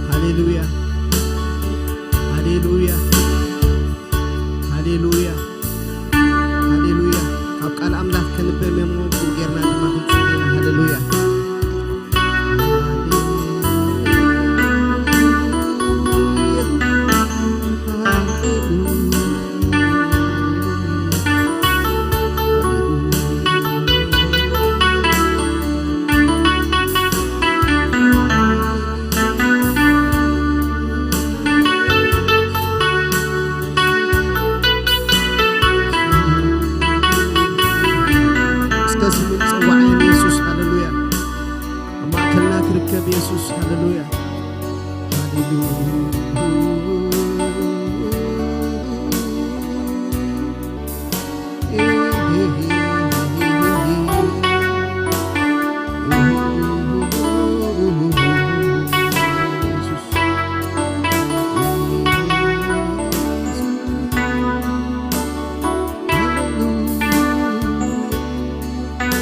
ሃሌሉያ፣ ሃሌሉያ፣ ሃሌሉያ፣ ሃሌሉያ። ካብ ቃል ኣምላኽ ከንበብ እሞ ጌርና ድማ ክንጽሊ ኢና። ሃሌሉያ። እስከ ስሙ ጽዋዕ የሱስ፣ ሃሌሉያ። ኣብ ማእከልና ትርከብ የሱስ፣ ሃሌሉያ። ሃሌሉያ።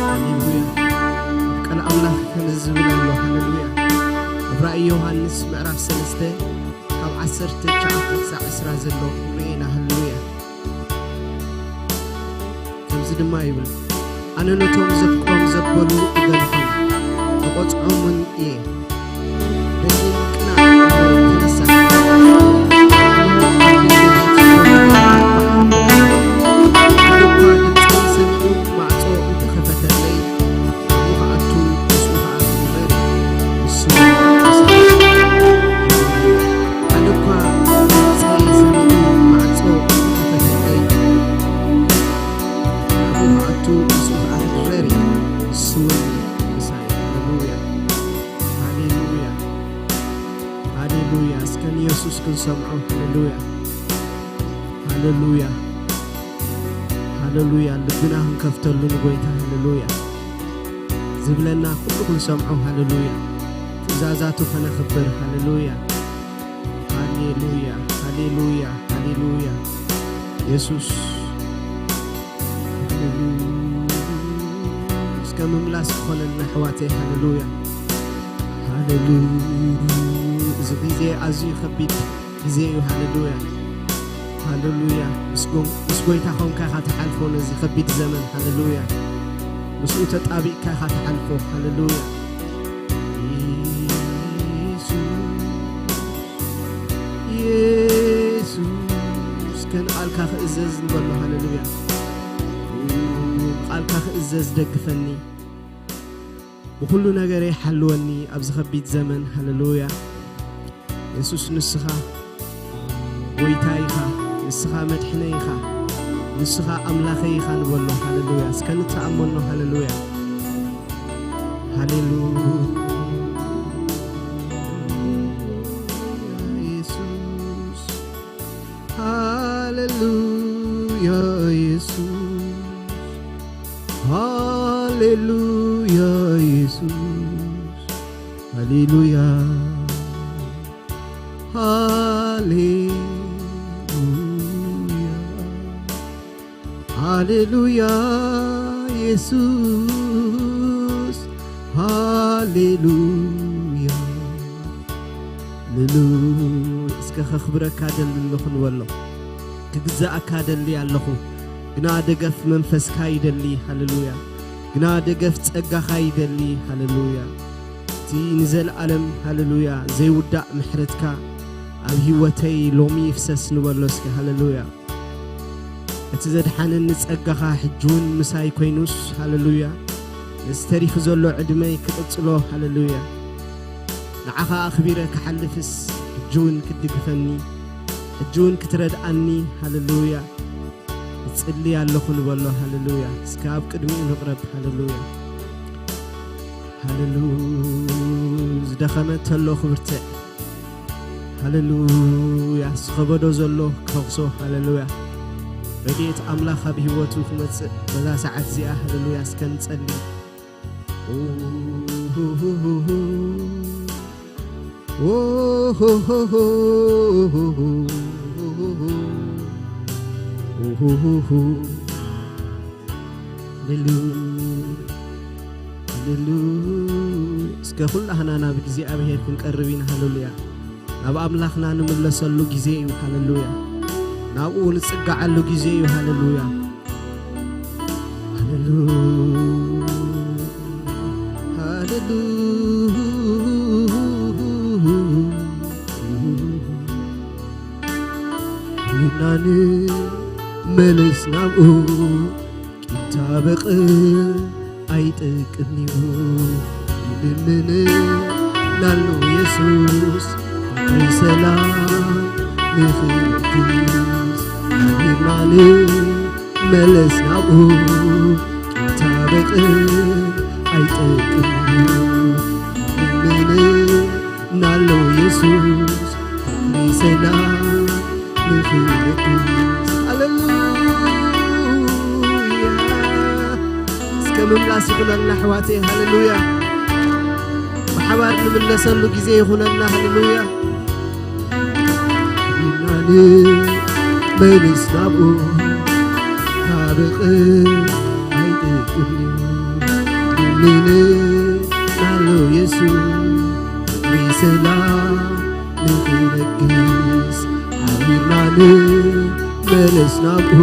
ሃሌሉያ። ኣብ ቃል ኣምላኽ ከምዚ ዝብል ኣሎ። ሃሌሉያ። ኣብ ራእይ ዮሃንስ ምዕራፍ ሰለስተ ካብ ዓሰርተ ትሽዓተ ክሳዕ ዕስራ ዘሎ ንርኢ ኢና። ሃሌሉያ። ከምዚ ድማ ይብል፣ ኣነ ነቶም ዘፍቅሮም ዘበሉ እደልኾም፣ እቖጽዖም እውን እየ። በቲ ቅንኣት ተነሳ። ኣነ እኳ ድምፀይ ሰሚዑ ማዕጾ እንተኸፈተለይ፣ ንዓኡ ክኣቱ፣ ምስኡ ከዓ ክድረር እየ። ንሱ እውን ምሳይ። ኣነ እኳ ድምፀይ ሰሚዑ ማዕጾ እንተኸፈተለይ፣ ናብኡ ክኣቱ፣ ምስኡ ከዓ ክድረር እየ። ንሱ እውን ምሳይ። ሃሌሉያ። ሃሌሉያ። ሃሌሉያ። እስከ ንየሱስ ክንሰምዖ። ሃሌሉያ። ሃሌሉያ። ሃሌሉያ። ልብና ክንከፍተሉ ንጎይታ። ሃሌሉያ። ዝብለና ኩሉ ክንሰምዖ። ሃሌሉያ። ትእዛዛቱ ከነኽብር። ሃሌሉያ። ሃሌሉያ። ሃሌሉያ። ሃሌሉያ። የሱስ። ሃሌሉያ። እስከ ምምላስ ክኾነልና ኣሕዋተይ። ሃሌሉያ። ሃሌሉያ። እዚ ግዜ ኣዝዩ ከቢድ ግዜ እዩ። ሃሌሉያ። ሃሌሉያ። ምስ ጎ-፣ ምስ ጎይታ ኾንካ ኢኻ ትሓልፎ ነዚ ከቢድ ዘመን። ሃሌሉያ። ምስኡ ተጣቢቕካ ኢኻ ትሓልፎ። ሃሌሉያ። የሱስ፣ የሱስ፣ እስከ ንቓልካ ክእዘዝ ንበሎ። ሃሌሉያ። ንቓልካ ክእዘዝ ደግፈኒ። ብኹሉ ነገረይ ሓልወኒ ኣብዚ ከቢድ ዘመን። ሃሌሉያ። የሱስ፣ ንስኻ ጎይታ ኢኻ፣ ንስኻ መድሕነይ ኢኻ፣ ንስኻ ኣምላኸይ ኢኻ ንበሎ። ሃሌሉያ። እስከ ንተኣመኖ። ሃሌሉያ። ሃሌሉያ። የሱስ። ሃሌሉያ የሱስ። ሃሌሉያ የሱስ። ሃሌሉያ። ሃሌሉያ። ሃሌሉያ የሱስ። ሃሌሉያ። ሃሌሉያ። እስከ ከኽብረካ ደሊ ኣለኹ ንበሎ። ክግዛእካ ደሊ ኣለኹ፣ ግና ደገፍ መንፈስካ ይደሊ። ሃሌሉያ። ግና ደገፍ ጸጋኻ ይደሊ። ሃሌሉያ። እቲ ንዘለኣለም፣ ሃሌሉያ፣ ዘይውዳእ ምሕረትካ ኣብ ህይወተይ ሎሚ ይፍሰስ ንበሎ እስከ። ሃሌሉያ። እቲ ዘድሓነኒ ጸጋኻ ሕጂ እውን ምሳይ ኮይኑስ፣ ሃሌሉያ፣ ነዚ ተሪፉ ዘሎ ዕድመይ ክቕጽሎ። ሃሌሉያ። ንዓኻ ኣኽቢረ ክሓልፍስ ሕጂ እውን ክትድግፈኒ፣ ሕጂ እውን ክትረድኣኒ። ሃሌሉያ። እጽሊ ኣለኹ ንበሎ። ሃሌሉያ። እስከ ኣብ ቅድሚኡ ንቕረብ። ሃሌሉያ። ሃሌሉያ። ዝደኸመ እንተሎ ክብርትዕ። ሃሌሉያ። ዝኸበዶ ዘሎ ክተኽሶ። ሃሌሉያ። ረድኤት ኣምላኽ ኣብ ህይወቱ ክመጽእ በዛ ሰዓት እዚኣ። ሃሌሉያ። እስከ ንጸሊ። ኦ፣ ሃሌሉያ፣ ሃሌሉያ። እስከ ኩላህና ናብ እግዚኣብሔር ክንቀርብ ኢና። ሃሌሉያ። ናብ ኣምላኽና ንምለሰሉ ግዜ እዩ። ሃሌሉያ። ናብኡ ንጽጋዓሉ ግዜ እዩ። ሃሌሉያ። ሃሌሉያ፣ ሃሌሉያ። ሂብናኒ መለስ ናብኡ፣ ቂምታ በቐል ኣይጠቅምን'ዩ። ይልምን ናሉ የሱስ፣ ፍቕሪ ሰላም ንኽነግስ። ሂብናኒ መለስ ናብኡ፣ ቂምታ በቐል ኣይጠቅምን'ዩ። ይልምን ናሎ የሱስ፣ ፍቕሪ ሰላም ንኽነግስ። ሃሌሉያ። እስከ ምምላስ ይኹነልና ኣሕዋተይ። ሃሌሉያ። ብሓባር ንምለሰሉ ግዜ ይኹነልና። ሃሌሉያ። ይናን መለስ ናብኡ፣ ካብ ቕን ኣይጠቅም። ይልምን ናሎ የሱስ፣ ፍቕሪ ሰላም ንኽነግስ። ሓቢርና ንመለስ ናብኡ፣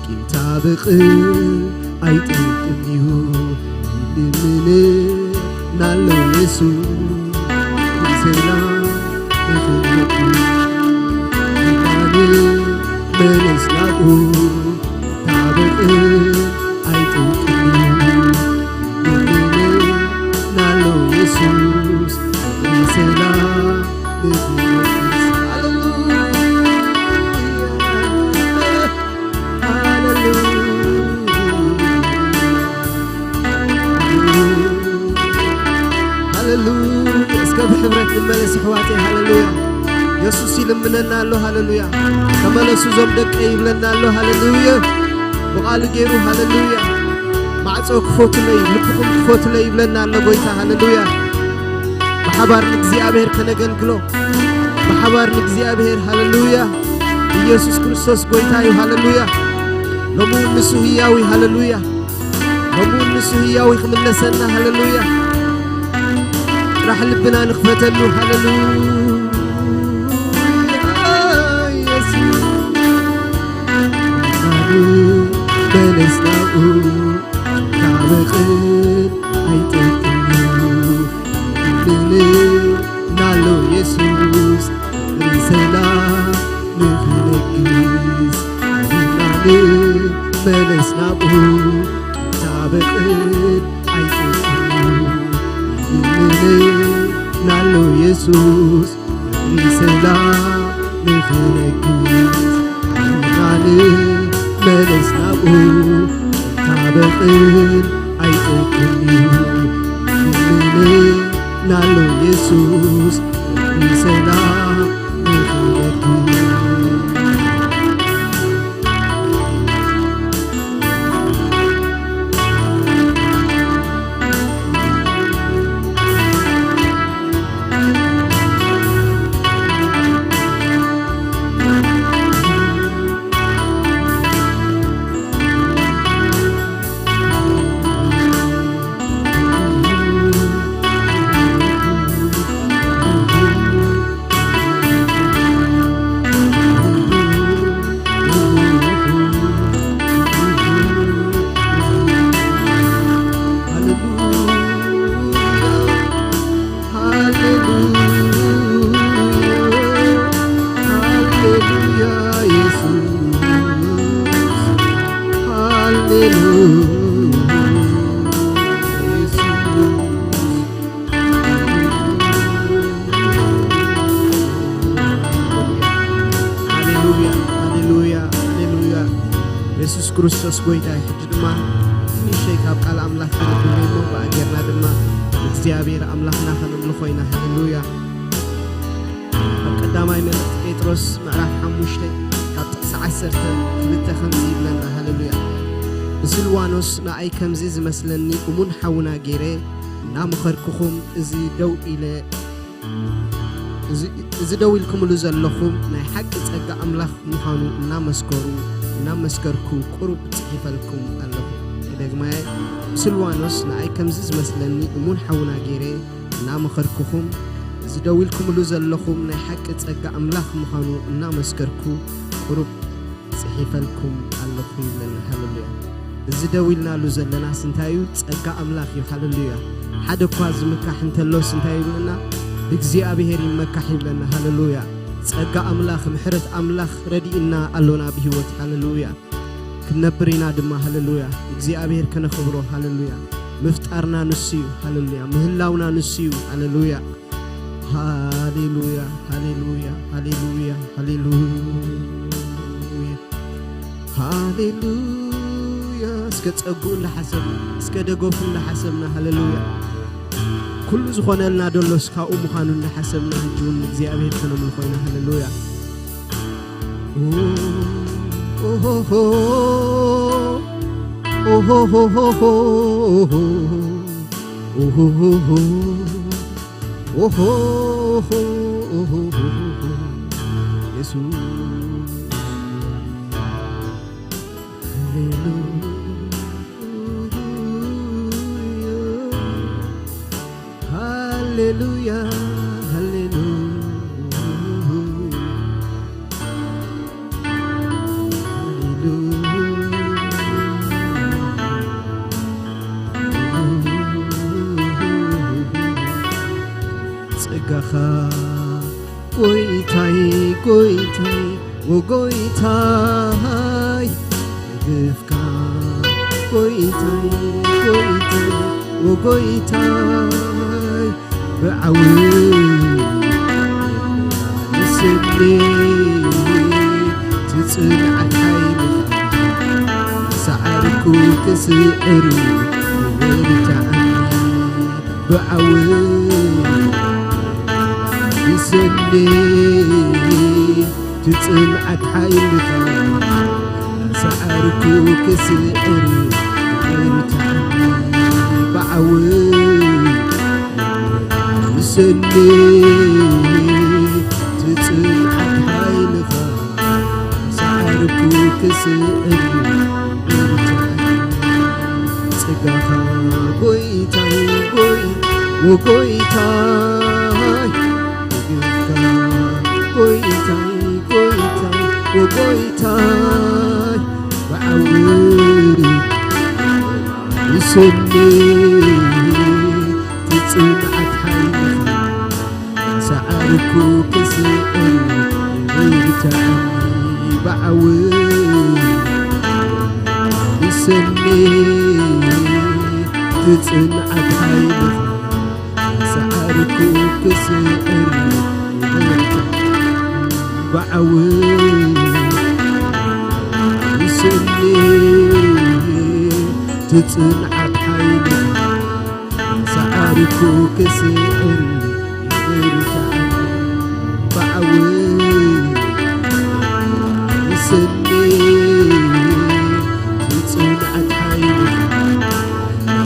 ቂምታ በቐል ኣይጠቅምን'ዩ። ይልምን ናሎ የሱስ፣ ሰላም ንኽንረክብ። ይልምን መለስ ናብኡ፣ ቂምታ በቐል ኣይጠቅምን'ዩ። ይልምን ናሎ የሱስ፣ ሰላም ንኽንረክብ። ሃሌሉያ። ሃሌሉያ። ሃሌሉያ። እስከ ብሕብረት ንመለስ ኣሕዋተይ። ሃሌሉያ። የሱስ ይልምነና ኣሎ። ሃሌሉያ። ተመለሱ እዞም ደቀይ ይብለና ኣሎ። ሃሌሉያ። ብቓሉ ገይሩ። ሃሌሉያ። ማዕጾ ክፈቱለይ፣ ልብኹም ክፈቱለይ ይብለና ኣሎ ጎይታ። ሃሌሉያ። ብሓባር ንእግዚኣብሔር ከነገልግሎ፣ ብሓባር ንእግዚኣብሔር። ሃሌሉያ። ኢየሱስ ክርስቶስ ጎይታ እዩ። ሃሌሉያ። ሎሚ እውን ንሱ ህያው እዩ። ሃሌሉያ። ሎሚ እውን ንሱ ህያው እዩ ክምለሰና። ሃሌሉያ። ጥራሕ ልብና ንኽፈተሉ። ሃሌሉያ። ኢየሱስ። በለስ ናብኡ፣ ካብ ቕን ኣይጠቅምን'ዩ። ይልምን ናሎ የሱስ፣ ፍቕሪ ሰላም ንኽነግስ። ይልምን መለስ ናብኡ፣ ቂምታ በቐል ኣይጠቅምን'ዩ። ይልምን ናሎ የሱስ፣ ፍቕሪ ሰላም ንኽነግስ። ሓቢርና ንመለስ ናብኡ፣ ቂምታ በቐል ኣይጠቅምን'ዩ። ይልምን ናሎ የሱስ፣ ፍቕሪ ሰላም ንኽነግስ። ሃሌሉያ፣ ሃሌሉያ፣ ሃሌሉያ። የሱስ ክርስቶስ ጎይታ እዩ። ሕጂ ድማ ንእሽተይ ካብ ቃል ኣምላኽ ከነንብብ እሞ ብኣገርና ድማ እግዚኣብሔር ኣምላኽና ከነምልኾ ኢና። ሃሌሉያ። ኣብ ቀዳማይ መልእኽቲ ጴጥሮስ ምዕራፍ ሓሙሽተ ካብ ጥቕሲ ዓሰርተ ክልተ ከምዚ ይብለና። ሃሌሉያ። ብስልዋኖስ ንኣይ ከምዚ ዝመስለኒ እሙን ሓውና ገይረ፣ እንዳ እናመኸርኩኹም፣ እዚ ደው ኢለ እዚ እዚ ደው ኢልኩምሉ ዘለኹም ናይ ሓቂ ጸጋ ኣምላኽ ምዃኑ እናመስከሩ እናመስከርኩ ቁሩብ ጽሒፈልኩም ኣለኹ። ክደግማየ፣ ብስልዋኖስ ንኣይ ከምዚ ዝመስለኒ እሙን ሓውና ገይረ እናመኸርኩኹም፣ እዚ ደው ኢልኩምሉ ዘለኹም ናይ ሓቂ ጸጋ ኣምላኽ ምዃኑ እናመስከርኩ ቁሩብ ጽሒፈልኩም ኣለኹ ይብለና። ሃሌሉያ። እዚ ደው ኢልናሉ ዘለናስ እንታይ እዩ? ጸጋ ኣምላኽ እዩ። ሃሌሉያ። ሓደ እኳ ዝምካሕ እንተሎስ እንታይ ይብለና? ብእግዚኣብሔር ይመካሕ ይብለና። ሃሌሉያ። ጸጋ ኣምላኽ፣ ምሕረት ኣምላኽ ረዲእና ኣሎና ብህይወት። ሃሌሉያ። ክንነብር ኢና ድማ። ሃሌሉያ። እግዚኣብሔር ከነኽብሮ። ሃሌሉያ። ምፍጣርና ንሱ እዩ። ሃሌሉያ። ምህላውና ንሱ እዩ። ሃሌሉያ። ሃሌሉያ፣ ሃሌሉያ፣ ሃሌሉያ፣ ሃሌሉያ፣ ሃሌሉያ። እስከ ጸጉ እንዳሓሰብና፣ እስከ ደገፉ እንዳሓሰብና፣ ሃሌሉያ። ኩሉ ዝኾነልና ደሎስ ካብኡ ምዃኑ እንዳሓሰብና፣ ሕጂ እውን እግዚኣብሔር ከነምልኾ ኢና። ሃሌሉያ። ኦሆሆ፣ ኦሆሆሆ፣ ኦሆሆሆ። ኦሆ፣ ኦሆ፣ ኦሆ፣ ኢየሱስ። ሃሌሉያ፣ ሃሌሉያ፣ ሃሌሉያ። ጸጋኻ ጎይታይ፣ ጎይታይ፣ ወጎይታይ፣ ደገፍካ ጎይታይ፣ ጎይታይ፣ ወጎይታይ፣ ብዓወት ንስኒ ትጽንዓት ሓይልኻ ሰዓርኩ ክስዕር ይበርትዓኒ። ብዓወት ንስኒ ትጽንዓት ሓይልኻ ሰዓርኩ ክስዕር ይበርትዓኒ። ብዓወት ንስኒ ትጽንዓት ሓይልኻ ሰዓርኩ ክስዕር ይበርትዓኒ። ጸጋኻ ጎይታይ፣ ጎይ-፣ ወጎይታይ፣ ጸጋኻ ጎይታይ፣ ጎይታይ፣ ወጎይታይ፣ ብዓወት ንስኒ ትጽንዓት ሓይልኻ ሰዓርኩ ክስዕር ይበርትዓኒ። ብዓወት ንስኒ ትጽንዓት ሓይልኻ ሰዓርኩ ክስዕር ይበርትዓኒ። ብዓወት ንስኒ ትጽንዓት ሓይልኻ ሰዓርኩ ክስዕር ይበርትዓኒ። ብዓወት ንስኒ ትጽንዓት ሓይልኻ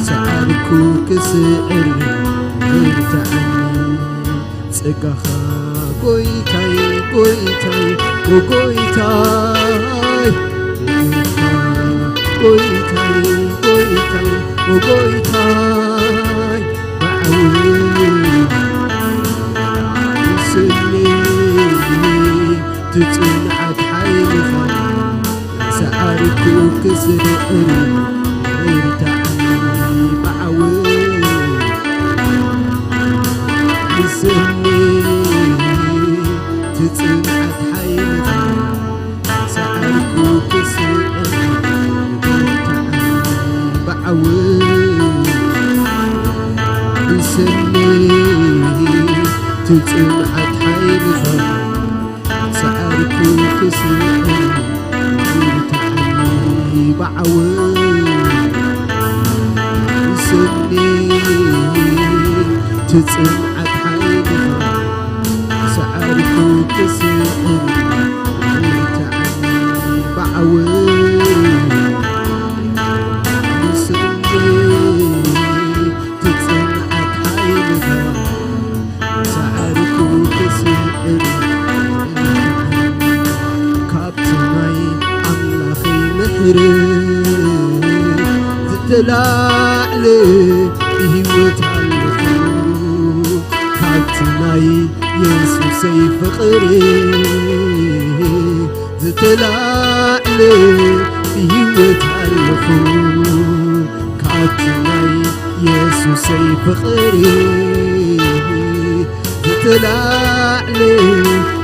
ሰዓርኩ ክስዕር ይበርትዓኒ። ጸጋኻ ጎይታይ፣ ጎይታይ፣ ወጎይታይ፣ ጸጋኻ ጎይታይ፣ ጎይታይ፣ ወጎይታይ፣ ብዓወት ንስኒ ትጽንዓት ሓይልኻ ሰዓርኩ ክስዕር ይበርትዓኒ። ብዓወት ንስኒ ትጽንዓት ሓይልኻ ሰዓርኩ ክስዕር ይበርትዓኒ። ብዓወት ንስኒ ትጽንዓት ሓይልኻ ሰዓርኩ ክስዕር ይበርትዓኒ። ብዓወት ንስኒ ትጽንዓት ሓይልኻ ሰዓርኩ ክስዕር ይበርትዓኒ። ብዓወት ንስኒ ትጽንዓት ላዕሊ ብህይወት ኣለኹ ካብቲ ናይ የሱሰይ ፍቕሪ ዝተላዕለ ብህይወት ኣለኹ ካብቲ ናይ የሱሰይ ፍቕሪ ዝተላዕለ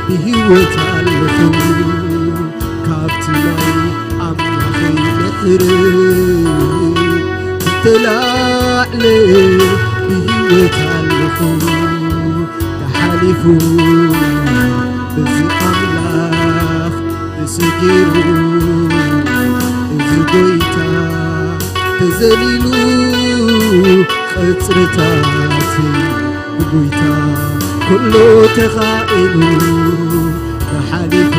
ብህይወት ኣለኹ ካብቲ ናይ ኣምላኸይ ምሕረት ዝተላዕለ ብህይወት ኣለኹ ተሓሊፉ በዚ ኣምላኽ ተሰጊሩ እዚ ጎይታ ተዘሊሉ ቀጽርታት ብጎይታ ኩሉ ተኻኢሉ ተሓሊፉ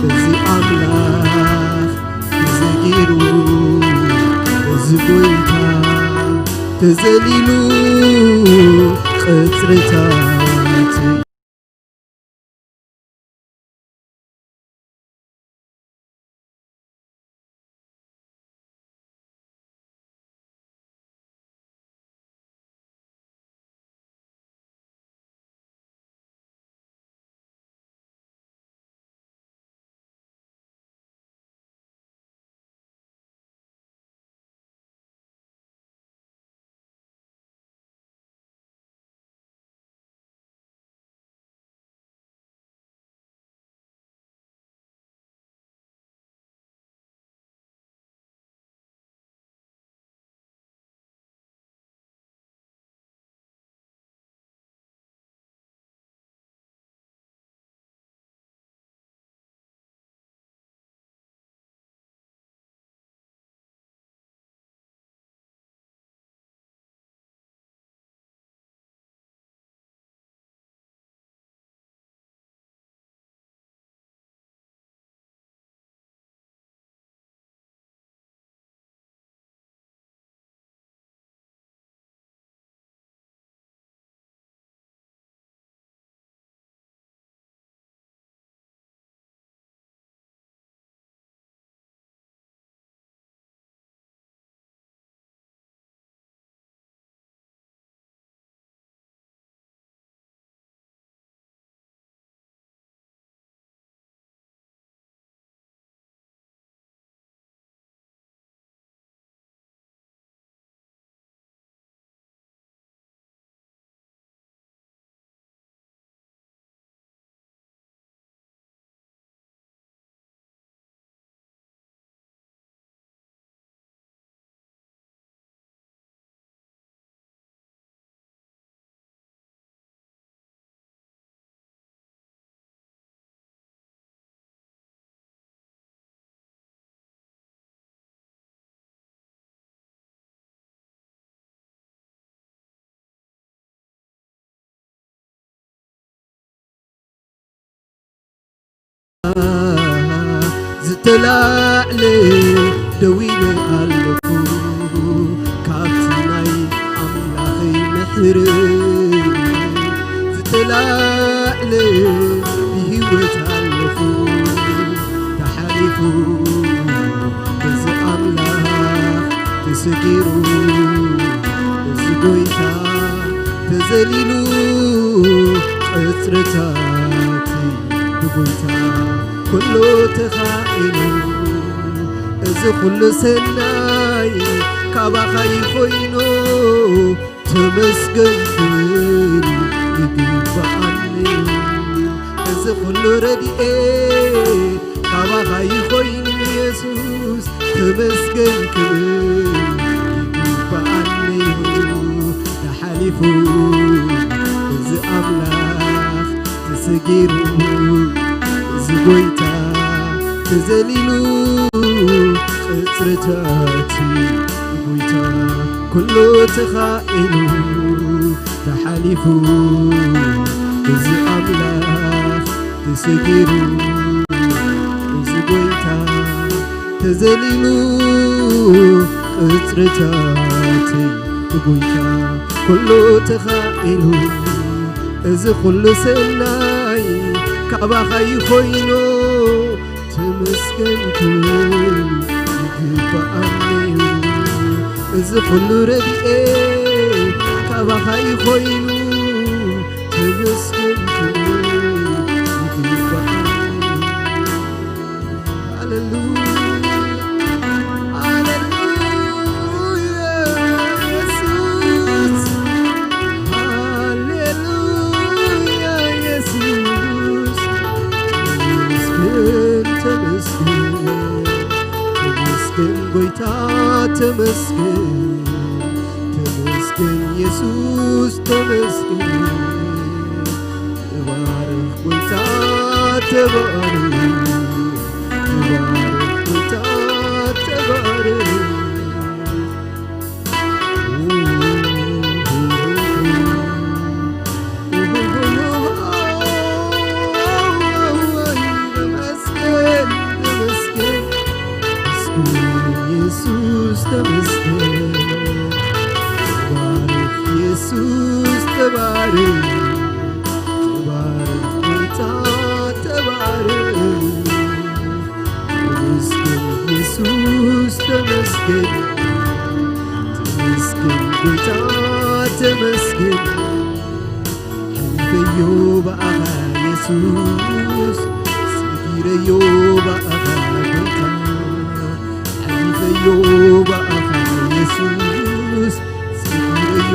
በዚ ኣምላኽ ተዘጊሩ እዚ ጎይታ ተዘሊሉ ቀጽርታት ዝተላዕለ ደው ኢለ ኣለኹ ካብቲ ናይ ኣምላኸይ ምሕረት ዝተላዕለ ብህይወት ኣለኹ ተሓሊፉ እዚ ኣምላኽ ተሰጊሩ እዚ ጎይታ ተዘሊሉ ቀጽርታት ብጎይታ ኩሉ ተኻኢሉ እዚ ኩሉ ሰናይ ካባኻ ይኾይኑ ተመስገን ክብል ይግባኣኒ እዚ ኩሉ ረድኤት ካባኻ ይኾይኑ የሱስ ተመስገን ክብል ይግባኣኒ ተሓሊፉ እዚ ኣምላኽ ተሰጊሩ እዚ ጎይታ ተዘሊሉ ቀጽርታት ጎይታ ኩሉ ተኻኢሉ ተሓሊፉ እዚ ኣምላኽ ተሰጊሩ እዚ ጎይታ ተዘሊሉ ቀጽርታት ብጎይታ ኩሉ ተኻኢሉ እዚ ኩሉ ሰናይ ካባኻ ይኾይኑ ተመስገን ክብል ይግባኣኒ እዚ ኩሉ ረድኤት ካባኻ እዩ ኮይኑ፣ ተመስገን ክብሪ ይግባእ። ሃሌሉያ፣ ሃሌሉያ፣ የሱስ። ሃሌሉያ፣ የሱስ። ተመስገን፣ ተመስገን፣ ተመስገን፣ ጎይታ፣ ተመስገን። ተመስገን፣ የሱስ፣ ተመስገን። ተባረኽ፣ ጎይታ፣ ተባረኽ። ተባረኽ፣ ጎይታ፣ ተባረኽ። ተመስገን፣ ተመስገን፣ ተመስገን፣ የሱስ ተመስገን። ተባረኽ የሱስ ተባረኽ፣ ተባረኽ ጎይታ ተባረኽ። ተመስገን የሱስ ተመስገን፣ ተመስገን ጎይታ ተመስገን። ሓሊፈዮ ብኣኻ የሱስ፣ ሰጊረዮ ብኣኻ ጎይታ። ሓሊፈዮ ብኣኻ የሱስ፣ ሰጊረዮ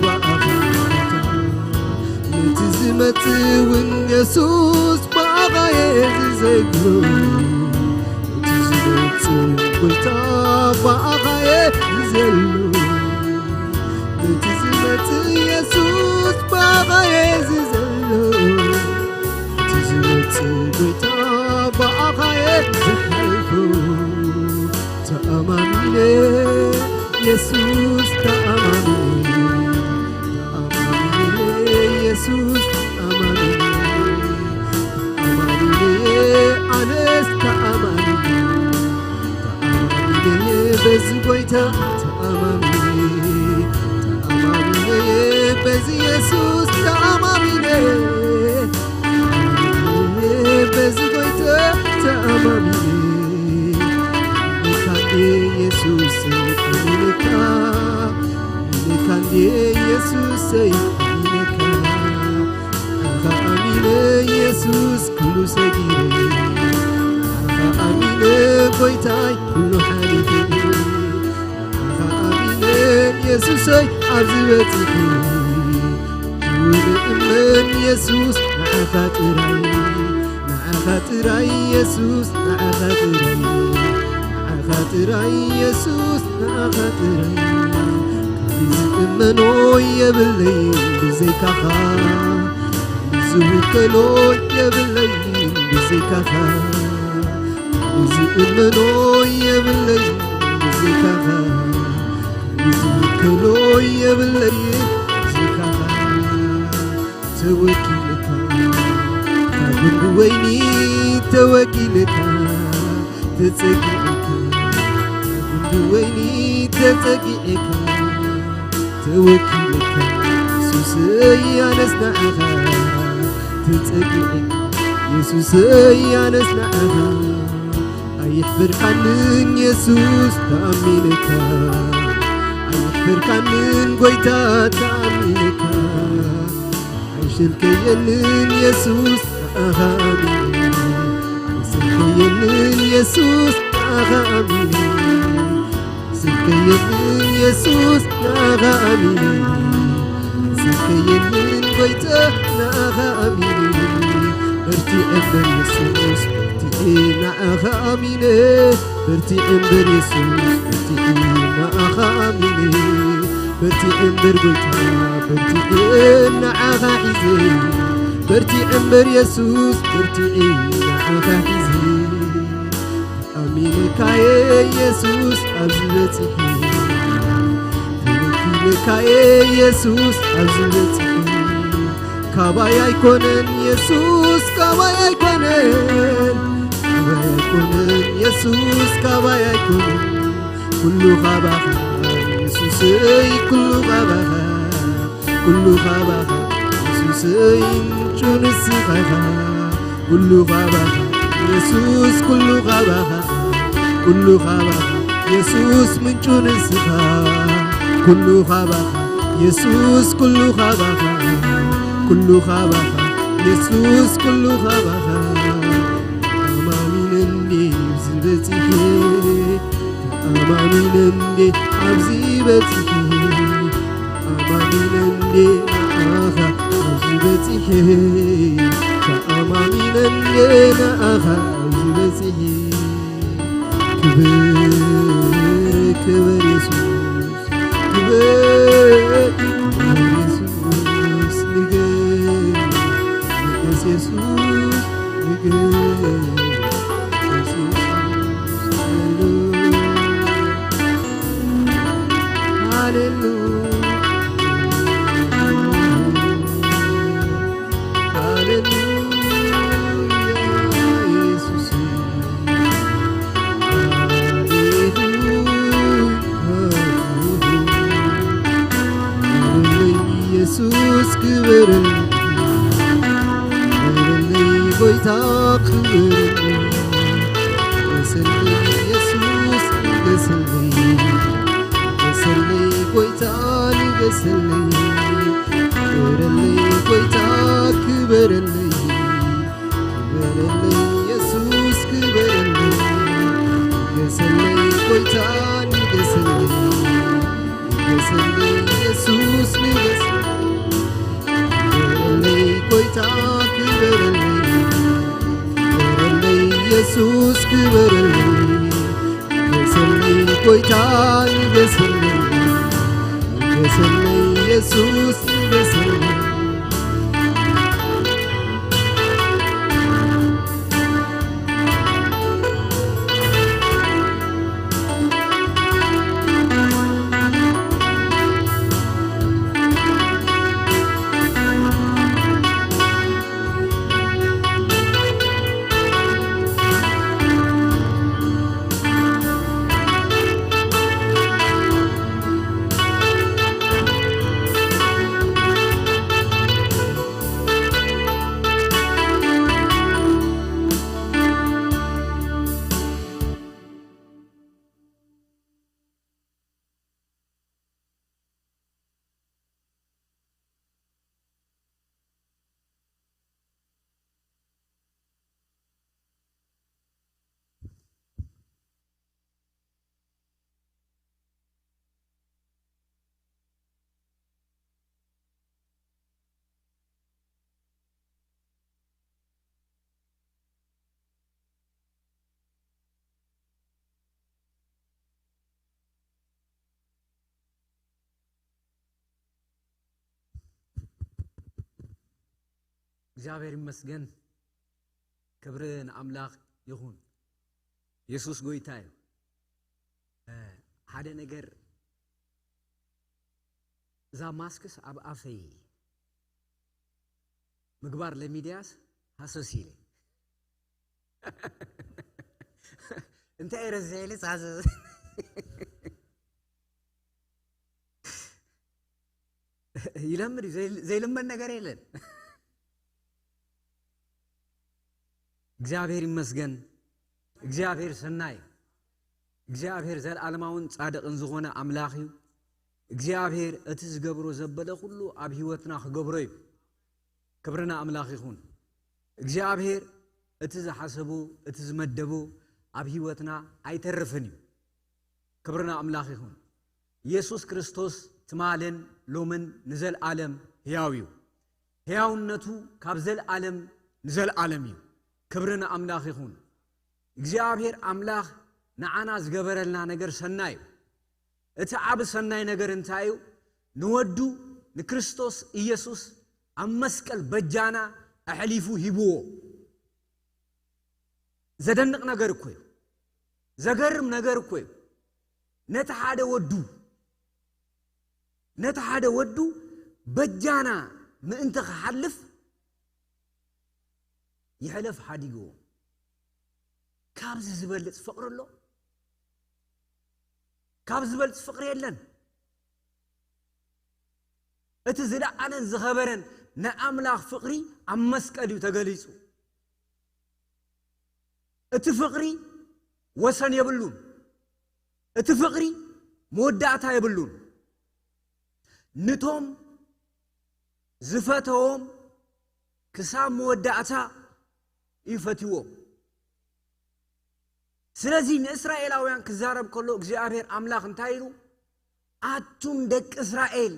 ብኣኻ ጎይታ። ነቲ ዝመጽእ እውን የሱስ ብኣኻ እየ ዝዘግሮ። እቲ ዝመጽእ ጎይታ ብኣኻ እየ ዝዘሎ። እቲ ዝመጽእ የሱስ ብኣኻ እየ ዝዘሎ። እቲ ዝመጽእ ጎይታ ብኣኻ እየ ዝሓልፎ። ተኣማሚነ የሱስ ተኣማሚነ። ተኣማሚነ የሱስ ተኣማሚነ። ተኣማሚነ ኣነስ ተኣማሚነ። ተኣማሚነ በዚ ጎይታ ተኣማሚነ። ተኣማሚነ በዚ የሱስ ተኣማሚነ። ተኣማሚነ በዚ ጎይታ ተኣማሚነ። ኣሚነካ እንዴ የሱስ ኣሚነካ። ኣሚነካ እንዴ የሱሰይ ኣሚነካ። ንዓኻ ኣሚነ የሱስ ኩሉ ሰጊረ። ንዓኻ ኣሚነ ጎይታይ ኩሉ ሓሊፈ። ንዓኻ ኣሚነ የሱሰይ ኣብዚ በጺሐ። ዝእመን የሱስ ንዓኻ ጥራይ። ንዓኻ ጥራይ የሱስ ንዓኻ ጥራይ። ንዓኻ ጥራይ የሱስ ንዓኻ ጥራይ። ዝእመኖ የብለይን ብዘይካኻ። ዝውከሎ የብለይን ብዘይካኻ። ዝእመኖ የብለይን ብዘይካኻ። ዝውከሎ የብለይን ብዘይካኻ። ተወኪልካ ካብ ጉንዲ ወይኒ ተወኪልካ ተጸጊዕካ ካብ ጉንዲ ወይኒ ተጸጊዕካ ተወኪልካ የሱሰይ ኣነስ ንዓኻ ተጸጊዕካ የሱሰይ ኣነስ ንዓኻ ኣይሕፈርካንን የሱስ ተኣሚነካ ኣይሕፈርካንን ጎይታ ተኣሚነካ ኣይሰልከየንን የሱስ ንዓኻ ኣሚነ ኣይሰልከየንን የሱስ ንዓኻ ኣሚነ ስከየንን የሱስ ንዓኻ ኣሚነ ስከየንን ጎይታ ንዓኻ ኣሚነ በርቲዐ እምበር የሱስ በርቲዐ ንዓኻ ኣሚነ በርቲዐ እምበር የሱስ በርቲዐ ንዓኻ ኣሚነ በርቲዐ እምበር ጎይታ በርቲዐ ንዓኻ ሒዘ በርቲዐ እምበር የሱስ በርቲዐ ንዓኻ ሒዘ ኣሚነካየ የሱስ ኣብዚ በጺሐ ተወኪለካየ የሱስ ኣብዚ በጺሐ ካባይ ኣይኮነን የሱስ ካባይ ኣይኮነን ካባይ ኣይኮነን የሱስ ካባይ ኣይኮነን ኩሉ ካባኻ የሱሰይ ኩሉ ካባኻ ኩሉ ካባኻ የሱሰይ ምንጩ ንስኻ ኢኻ ኩሉ ካባኻ የሱስ ኩሉ ካባኻ ኩሉ ካባኻ የሱስ ምንጩ ንስኻ፣ ኩሉ ካባኻ የሱስ፣ ኩሉ ካባኻ፣ ኩሉ ካባኻ የሱስ፣ ኩሉ ካባኻ። ኣማሚነ እንዴ ኣብዚ በጺሐ፣ ኣማሚነ እንዴ ኣብዚ በጺሐ፣ ኣማሚነ እንዴ ንኣኻ ኣብዚ በጺሐ፣ ኣማሚነ እንዴ ንኣኻ ኣብዚ በጺሐ። ክብር፣ ክብር የሱስ፣ ክብር፣ ክብር የሱስ፣ ንገስ፣ ንገስ የሱስ፣ ንገስ የሱስ። ሃሌሉያ፣ ሃሌሉያ፣ ሃሌሉያ፣ ኢየሱስ። ክብርለይ ኢየሱስ፣ ክብርለይ፣ ክብርለይ ጎይታ፣ ክብርለይ። ንገሰለይ ኢየሱስ፣ ንገሰለይ፣ ንገሰለይ ጎይታ፣ ንገሰለይ። ክብርለይ ጎይታ፣ ክብርለይ። ክበረለይ ኢየሱስ ክበረለይ፣ ንገሰለይ ጎይታ ንገሰለይ፣ ንገሰለይ ኢየሱስ ንገሰለይ። ክበረለይ ጎይታ ክበረለይ፣ ክበረለይ ኢየሱስ ክበረለይ፣ ንገሰለይ ጎይታ ንገሰለይ፣ ንገሰለይ ኢየሱስ ንገሰለይ። እግዚኣብሔር ይመስገን። ክብሪ ንኣምላኽ ይኹን። የሱስ ጎይታ እዩ። እ፣ ሓደ ነገር፣ እዛ ማስክስ ኣብ ኣፈይ ምግባር ለሚድያስ ሃሰስ ኢለ። እንታይ ረዘ ኢለ ሃሰስ ይለምድ እዩ። ዘይል-፣ ዘይልመድ ነገር የለን። እግዚኣብሔር ይመስገን። እግዚኣብሔር ሰናይ እዩ። እግዚኣብሔር ዘለዓለማውን ጻድቕን ዝኾነ ኣምላኽ እዩ። እግዚኣብሔር እቲ ዝገብሮ ዘበለ ኩሉ ኣብ ህይወትና ክገብሮ እዩ። ክብሪ ንኣምላኽ ይኹን። እግዚኣብሔር እቲ ዝሓሰቦ፣ እቲ ዝመደቦ ኣብ ህይወትና ኣይተርፍን እዩ። ክብሪ ንኣምላኽ ይኹን። ኢየሱስ ክርስቶስ ትማልን ሎምን ንዘለዓለም ሕያው እዩ። ሕያውነቱ ካብ ዘለዓለም ንዘለዓለም እዩ። ክብሪ ንኣምላኽ ይኹን። እግዚኣብሔር ኣምላኽ ንዓና ዝገበረልና ነገር ሰናይ እዩ። እቲ ዓቢ ሰናይ ነገር እንታይ እዩ? ንወዱ ንክርስቶስ ኢየሱስ ኣብ መስቀል በጃና ኣሕሊፉ ሂብዎ። ዘደንቕ ነገር እኮ እዩ። ዘገርም ነገር እኮ እዩ። ነቲ ሓደ ወዱ፣ ነቲ ሓደ ወዱ በጃና ምእንቲ ክሓልፍ ይሕለፍ ሓዲግዎ። ካብዚ ዝበልጽ ፍቕሪ ኣሎ? ካብ ዝበልጽ ፍቕሪ የለን። እቲ ዝለዓለን ዝኸበረን ናይ ኣምላኽ ፍቕሪ ኣብ መስቀል እዩ ተገሊጹ። እቲ ፍቕሪ ወሰን የብሉን። እቲ ፍቕሪ መወዳእታ የብሉን። ንቶም ዝፈተዎም ክሳብ መወዳእታ ይፈትዎም። ስለዚ ንእስራኤላውያን ክዛረብ ከሎ እግዚኣብሔር ኣምላኽ እንታይ ኢሉ? ኣቱም ደቂ እስራኤል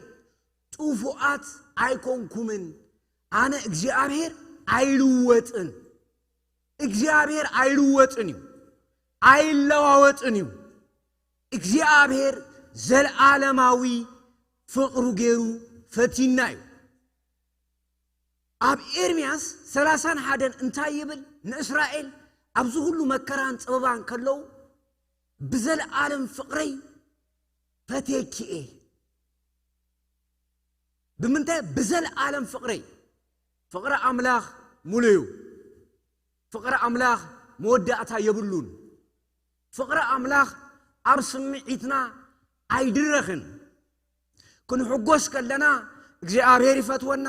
ጥፉኣት ኣይኮንኩምን፣ ኣነ እግዚኣብሔር ኣይልወጥን። እግዚኣብሔር ኣይልወጥን እዩ፣ ኣይለዋወጥን እዩ። እግዚኣብሔር ዘለዓለማዊ ፍቕሩ ገይሩ ፈቲና እዩ። ኣብ ኤርምያስ ሰላሳን ሓደን እንታይ ይብል? ንእስራኤል ኣብዚ ኩሉ መከራን ጽበባን ከለዉ ብዘለዓለም ፍቕረይ ፈቴኪ እየ። ብምንታይ? ብዘለዓለም ፍቕረይ። ፍቕሪ ኣምላኽ ሙሉ እዩ። ፍቕሪ ኣምላኽ መወዳእታ የብሉን። ፍቕሪ ኣምላኽ ኣብ ስምዒትና ኣይድረኽን። ክንሕጎስ ከለና እግዚኣብሔር ይፈትወና።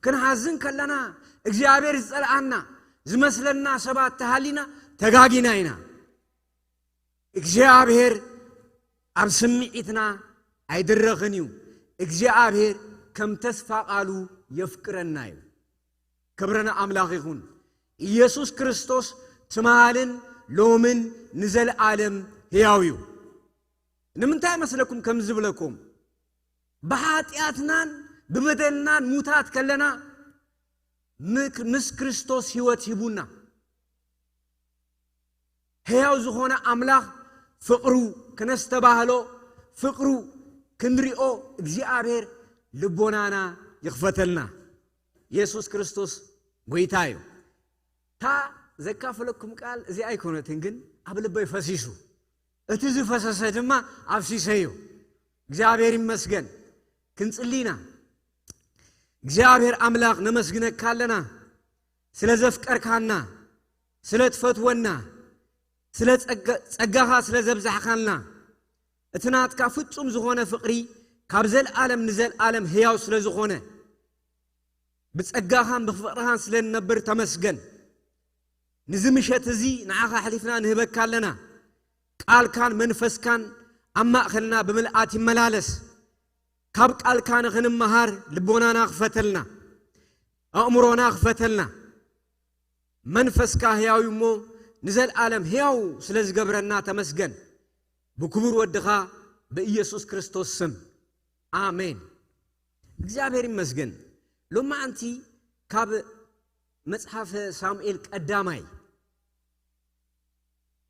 ክንሓዝን ከለና እግዚኣብሔር ዝጸልኣና ዝመስለና ሰባት ተሃሊና ተጋጊና ኢና። እግዚኣብሔር ኣብ ስምዒትና ኣይድረኽን እዩ። እግዚኣብሔር ከም ተስፋ ቃሉ የፍቅረና እዩ። ክብሪ ንኣምላኽ ይኹን። ኢየሱስ ክርስቶስ ትማልን ሎምን ንዘለዓለም ሕያው እዩ። ንምንታይ መስለኩም ከም ዝብለኩም? ብሓጢኣትናን ብበደልናን ሙታት ከለና ምክ-፣ ምስ ክርስቶስ ሕይወት ሂቡና። ሕያው ዝኾነ ኣምላኽ ፍቕሩ ክነስተባህሎ፣ ፍቕሩ ክንሪኦ እግዚኣብሔር ልቦናና ይኽፈተልና። የሱስ ክርስቶስ ጐይታ እዩ። እታ ዘካፈለኩም ቃል እዚኣ ኣይኮነትን፣ ግን ኣብ ልበይ ፈሲሱ። እቲ ዝፈሰሰ ድማ ኣፍሲሰዮ። እግዚኣብሔር ይመስገን። ክንጽሊ ኢና። እግዚኣብሔር ኣምላኽ ነመስግነካ ኣለና፣ ስለ ዘፍቀርካና፣ ስለ ትፈትወና፣ ስለ ጸጋ-፣ ጸጋኻ ስለ ዘብዛሕካልና። እቲ ናትካ ፍጹም ዝኾነ ፍቕሪ ካብ ዘልኣለም ንዘልኣለም ሕያው ስለ ዝኾነ፣ ብጸጋኻን ብፍቕርኻን ስለ ንነብር ተመስገን። ንዚ ምሸት እዚ ንዓኻ ኣሕሊፍና ንህበካ ኣለና። ቃልካን መንፈስካን ኣብ ማእከልና ብምልኣት ይመላለስ። ካብ ቃልካ ንኽንመሃር ልቦናና ክፈተልና፣ ኣእምሮና ክፈተልና። መንፈስካ ሕያው እዩ እሞ ንዘልኣለም ሕያው ስለ ዝገብረና ተመስገን። ብክቡር ወድኻ ብኢየሱስ ክርስቶስ ስም፣ ኣሜን። እግዚኣብሔር ይመስገን። ሎማዓንቲ ካብ መጽሓፈ ሳሙኤል ቀዳማይ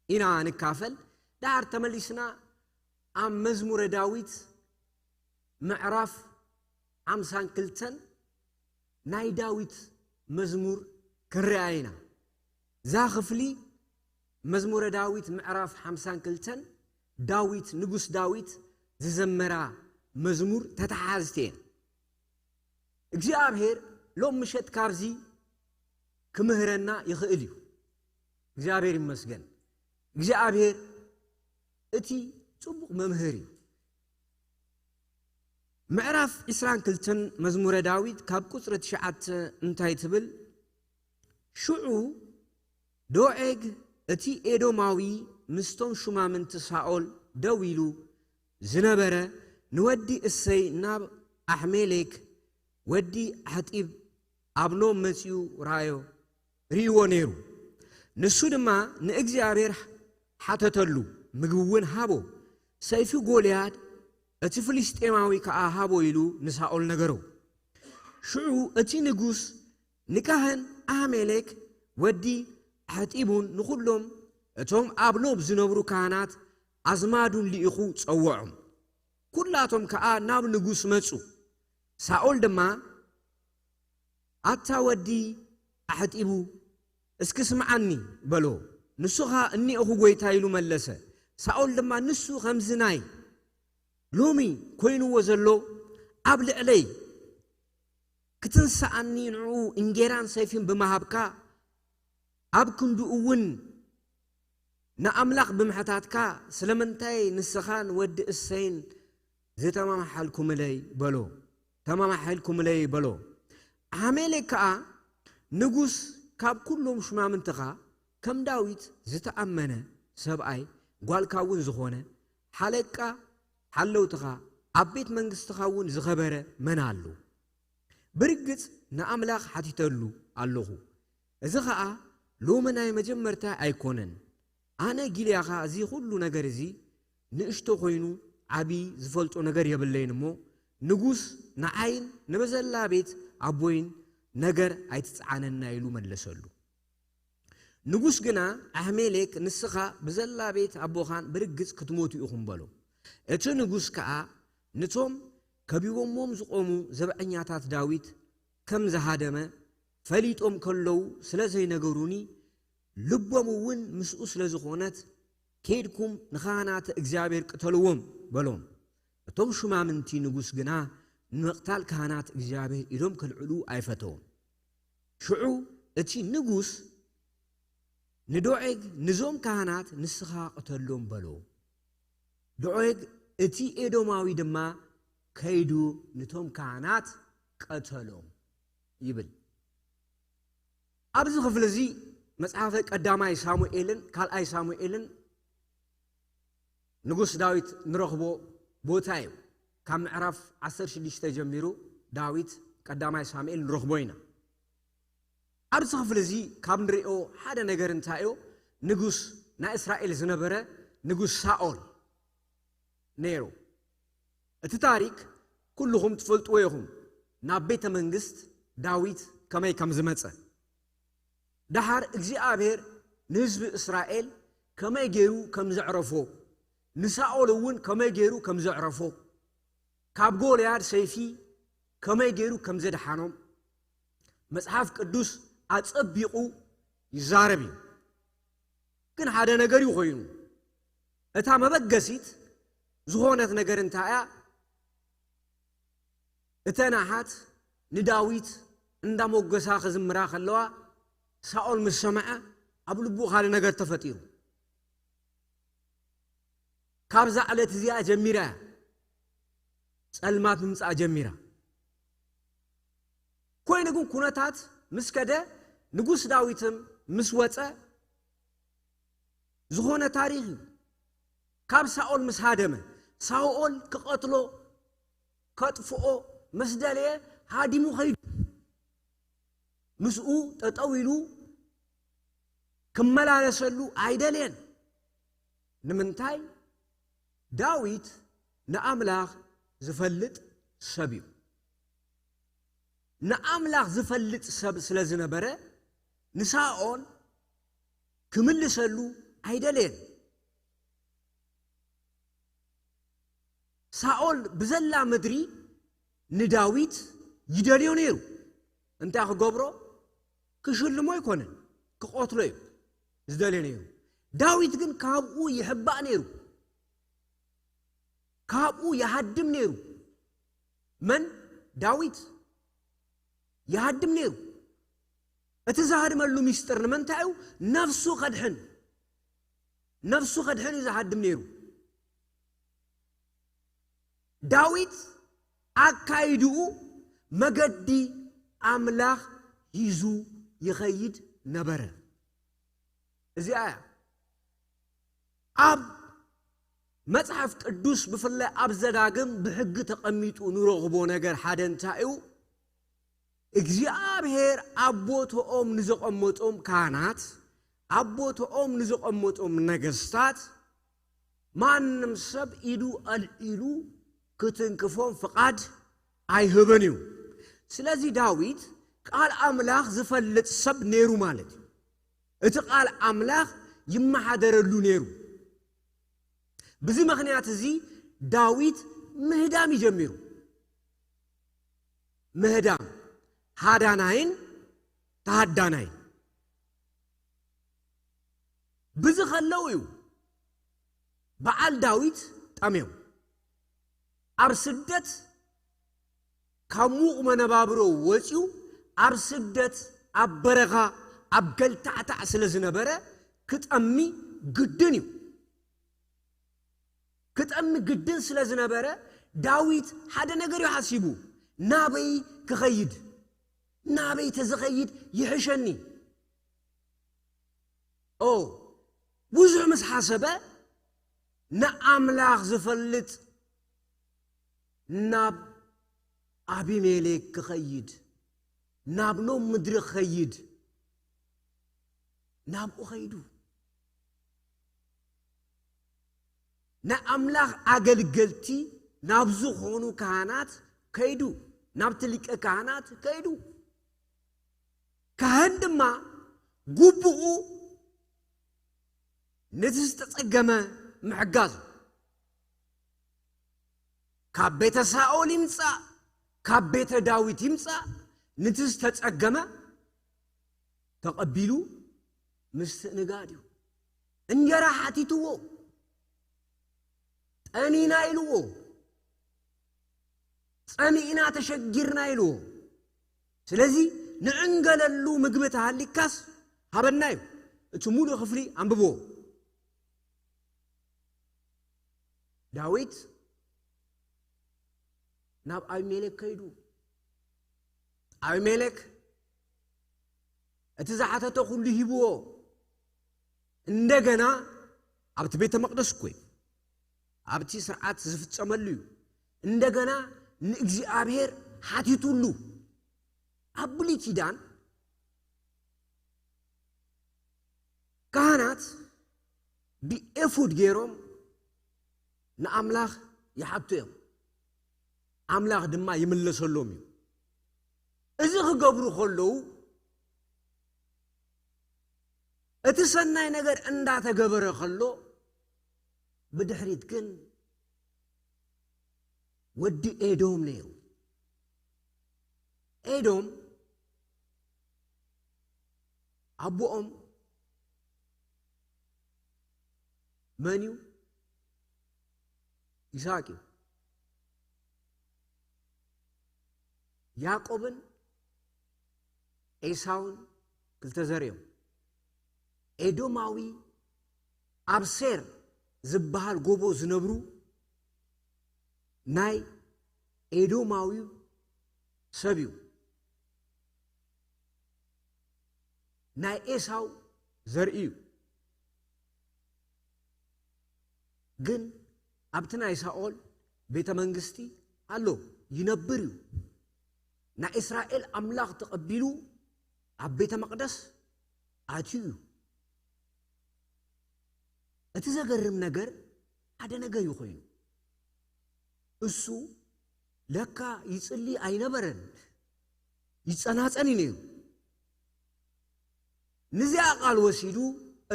ኢና ንካፈል። ደሓር ተመሊስና ኣብ መዝሙረ ዳዊት ምዕራፍ ሓምሳን ክልተን ናይ ዳዊት መዝሙር ክንርኣ ኢና። እዛ ክፍሊ መዝሙረ ዳዊት ምዕራፍ ሓምሳን ክልተን ዳዊት፣ ንጉስ ዳዊት ዝዘመራ መዝሙር ተተሓሓዝቲ እየን። እግዚኣብሔር ሎም ምሸት ካብዚ ክምህረና ይኽእል እዩ። እግዚኣብሔር ይመስገን። እግዚኣብሔር እቲ ጽቡቕ መምህር እዩ። ምዕራፍ ዕስራን ክልተን መዝሙረ ዳዊት ካብ ቁጽሪ ትሽዓተ እንታይ ትብል? ሽዑ ዶዔግ እቲ ኤዶማዊ ምስቶም ሹማምንቲ ሳኦል ደው ኢሉ ዝነበረ ንወዲ እሰይ ናብ ኣሕሜሌክ ወዲ ኣሕጢብ ኣብ ኖብ መጺኡ ረኣዮ፣ ርእይዎ ነይሩ። ንሱ ድማ ንእግዚኣብሔር ሓተተሉ፣ ምግቢ እውን ሃቦ። ሰይፊ ጎልያድ እቲ ፍልስጤማዊ ከኣ ሃቦ ኢሉ ንሳኦል ነገሮ። ሽዑ እቲ ንጉስ ንካህን ኣሕሜሌክ ወዲ ኣሕጢቡን ንኹሎም እቶም ኣብ ኖብ ዝነብሩ ካህናት ኣዝማዱን ልኢኹ ጸውዖም። ኩላቶም ከኣ ናብ ንጉስ መጹ። ሳኦል ድማ፣ ኣታ ወዲ ኣሕጢቡ፣ እስኪ ስምዓኒ በሎ። ንሱ ኸኣ፣ እኒኦኹ ጐይታ ኢሉ መለሰ። ሳኦል ድማ፣ ንሱ ኸምዚ ናይ ሎሚ ኰይንዎ ዘሎ ኣብ ልዕለይ ክትንስኣኒ ንዕኡ እንጌራን ሰይፍን ብምሃብካ፣ ኣብ ክንድኡ እውን ንኣምላኽ ብምሕታትካ፣ ስለምንታይ ንስኻን ወዲ እሰይን ዝተማማሓልኩምለይ? በሎ። ተማማሒልኩምለይ በሎ። ኣቤሜሌክ ከኣ፣ ንጉስ ካብ ኩሎም ሹማምንትኻ ከም ዳዊት ዝተኣመነ ሰብኣይ፣ ጓልካ እውን ዝኾነ ሓለቃ ሓለውትኻ፣ ኣብ ቤት መንግስትኻ እውን ዝኸበረ መን ኣሎ? ብርግጽ ንኣምላኽ ሓቲተሉ ኣለኹ። እዚ ኸኣ ሎሚ ናይ መጀመርታ ኣይኮነን። ኣነ ጊልያኻ እዚ ኹሉ ነገር እዚ ንእሽቶ ኾይኑ ዓቢ ዝፈልጦ ነገር የብለይን እሞ፣ ንጉስ ንዓይን ንበዘላ ቤት ኣቦይን ነገር ኣይትጽዓነና ኢሉ መለሰሉ። ንጉስ ግና ኣሕሜሌክ፣ ንስኻ ብዘላ ቤት ኣቦኻን ብርግጽ ክትሞቱ ኢኹም በሎ። እቲ ንጉስ ከኣ ንቶም ከቢቦሞም ዝቖሙ ዘብዐኛታት ዳዊት ከም ዝሃደመ ፈሊጦም ከለዉ ስለ ዘይነገሩኒ፣ ልቦም እውን ምስኡ ስለ ዝኾነት፣ ኬድኩም ንኻህናተ እግዚኣብሔር ቅተልዎም በሎም። እቶም ሹማምንቲ ንጉስ ግና ንምቕታል ካህናት እግዚኣብሔር ኢዶም ከልዕሉ ኣይፈተዉን። ሽዑ እቲ ንጉስ ንዶዔግ፣ ንዞም ካህናት ንስኻ ቅተሎም በሎ። ዶዔግ እቲ ኤዶማዊ ድማ ከይዱ ንቶም ካህናት ቀተሎም ይብል። ኣብዚ ክፍሊ እዚ መጽሓፈ ቀዳማይ ሳሙኤልን ካልኣይ ሳሙኤልን ንጉስ ዳዊት ንረኽቦ ቦታ እዩ። ካብ ምዕራፍ ዓሰርተ ሽዱሽተ ጀሚሩ ዳዊት ቀዳማይ ሳሙኤል ንረኽቦ ኢና። ኣብዚ ክፍሊ እዚ ካብ ንሪኦ ሓደ ነገር እንታይ እዩ? ንጉስ ናይ እስራኤል ዝነበረ ንጉስ ሳኦል ነይሩ። እቲ ታሪክ ኩልኹም ትፈልጥዎ ኢኹም፣ ናብ ቤተ መንግስት ዳዊት ከመይ ከም ዝመጸ። ደሓር እግዚኣብሔር ንህዝቢ እስራኤል ከመይ ገይሩ ከም ዘዕረፎ፣ ንሳኦል እውን ከመይ ገይሩ ከም ዘዕረፎ፣ ካብ ጎልያድ ሰይፊ ከመይ ገይሩ ከም ዘድሓኖም መጽሓፍ ቅዱስ ኣጸቢቑ ይዛረብ እዩ። ግን ሓደ ነገር እዩ ኮይኑ፣ እታ መበገሲት ዝኾነት ነገር እንታይ እያ? እተን ኣሓት ንዳዊት እንዳሞገሳ ክዝምራ ከለዋ፣ ሳኦል ምስ ሰምዐ፣ ኣብ ልቡ ካልእ ነገር ተፈጢሩ። ካብዛ ዕለት እዚኣ ጀሚራ እያ ጸልማት ምምጻእ ጀሚራ። ኮይኑ ግን ኩነታት ምስ ከደ፣ ንጉስ ዳዊትም ምስ ወጸ ዝኾነ ታሪኽ እዩ። ካብ ሳኦል ምስ ሃደመ፣ ሳኦል ክቐትሎ፣ ከጥፍኦ ምስ ደለየ፣ ሃዲሙ ኸይዱ። ምስኡ ጠጠው ኢሉ ክመላለሰሉ ኣይደልየን። ንምንታይ? ዳዊት ንኣምላኽ ዝፈልጥ ሰብ እዩ። ንኣምላኽ ዝፈልጥ ሰብ ስለ ዝነበረ፣ ንሳኦል ክምልሰሉ ኣይደልየን። ሳኦል ብዘላ ምድሪ ንዳዊት ይደልዮ ነይሩ። እንታይ ክገብሮ? ክሽልሞ ኣይኮነን፣ ክቐትሎ እዩ ዝደልዮ ነይሩ። ዳዊት ግን ካብኡ ይሕባእ ነይሩ፣ ካብኡ ይሃድም ነይሩ። መን? ዳዊት ይሃድም ነይሩ። እቲ ዝሃድመሉ ሚስጥር ንምንታይ እዩ? ነፍሱ ከድሕን፣ ነፍሱ ከድሕን እዩ ዝሃድም ነይሩ። ዳዊት ኣካይድኡ መገዲ ኣምላኽ ሒዙ ይኸይድ ነበረ። እዚኣ እያ ኣብ መጽሓፍ ቅዱስ፣ ብፍላይ ኣብ ዘዳግም ብሕጊ ተቐሚጡ ንረኽቦ ነገር ሓደ እንታይ እዩ? እግዚኣብሔር ኣብ ቦትኦም ንዘቐመጦም ካህናት፣ ኣብ ቦትኦም ንዘቐመጦም ነገስታት፣ ማንም ሰብ ኢዱ ኣልዒሉ ክትንክፎም ፍቓድ ኣይህብን እዩ። ስለዚ ዳዊት ቃል ኣምላኽ ዝፈልጥ ሰብ ነይሩ ማለት እዩ። እቲ ቃል ኣምላኽ ይመሓደረሉ ነይሩ። ብዚ ምኽንያት እዚ ዳዊት ምህዳም እዩ ጀሚሩ። ምህዳም፣ ሃዳናይን ተሃዳናይን። ብዚ ከለዉ እዩ በዓል ዳዊት ጠምዮም። ኣብ ስደት ካብ ሙቕ መነባብሮ ወፂኡ ኣብ ስደት፣ ኣብ በረኻ፣ ኣብ ገልታዕታዕ ስለ ዝነበረ ክጠሚ ግድን እዩ። ክጠሚ ግድን ስለ ዝነበረ ዳዊት ሓደ ነገር እዩ ሓሲቡ፣ ናበይ ክኸይድ? ናበይ ተዝኸይድ ይሕሸኒ? ኦ፣ ብዙሕ ምስ ሓሰበ ንኣምላኽ ዝፈልጥ ናብ ኣቢሜሌክ ክኸይድ፣ ናብ ኖብ ምድሪ ክኸይድ፣ ናብኡ ኸይዱ። ናይ ኣምላኽ ኣገልገልቲ ናብ ዝኾኑ ካህናት ከይዱ፣ ናብቲ ሊቀ ካህናት ከይዱ። ካህን ድማ ግቡኡ ነቲ ዝተጸገመ ምሕጋዝ፣ ካብ ቤተ ሳኦል ይምጻእ፣ ካብ ቤተ ዳዊት ይምጻእ፣ ነቲ ዝተጸገመ ተቐቢሉ ምስትእንጋድ እዩ። እንጀራ ሓቲትዎ፣ ጠኒና ኢልዎ፣ ጸሚእና ተሸጊርና ኢልዎ። ስለዚ ንዕንገለሉ ምግቢ ተሃሊካስ ሃበና እዩ። እቲ ሙሉእ ክፍሊ ኣንብብዎ። ዳዊት ናብ ኣቢሜሌክ ከይዱ፣ ኣቢሜሌክ እቲ ዝሓተቶ ኩሉ ሂብዎ። እንደገና ኣብቲ ቤተ መቕደስ እኮ እዩ፣ ኣብቲ ስርዓት ዝፍጸመሉ እዩ። እንደገና ንእግዚኣብሔር ሓቲቱሉ። ኣብ ብሉይ ኪዳን ካህናት ብኤፉድ ገይሮም ንኣምላኽ ይሓቱ እዮም፣ ኣምላኽ ድማ ይምለሰሎም እዩ። እዚ ክገብሩ ከለዉ እቲ ሰናይ ነገር እንዳተገበረ ከሎ ብድሕሪት ግን ወዲ ኤዶም ነይሩ። ኤዶም ኣቦኦም መን እዩ? ይስሐቅ እዩ። ያዕቆብን ኤሳውን ክልተ ዘር እዮም። ኤዶማዊ ኣብ ሴር ዝበሃል ጎቦ ዝነብሩ ናይ ኤዶማዊ ሰብ እዩ። ናይ ኤሳው ዘርኢ እዩ። ግን ኣብቲ ናይ ሳኦል ቤተ መንግስቲ ኣሎ፣ ይነብር እዩ። ናይ እስራኤል ኣምላኽ ተቐቢሉ ኣብ ቤተ መቕደስ ኣትዩ እዩ። እቲ ዘገርም ነገር ሓደ ነገር እዩ ኮይኑ። እሱ ለካ ይጽሊ ኣይነበረን፣ ይጸናጸን እዩ ነይሩ። ንዚኣ ቃል ወሲዱ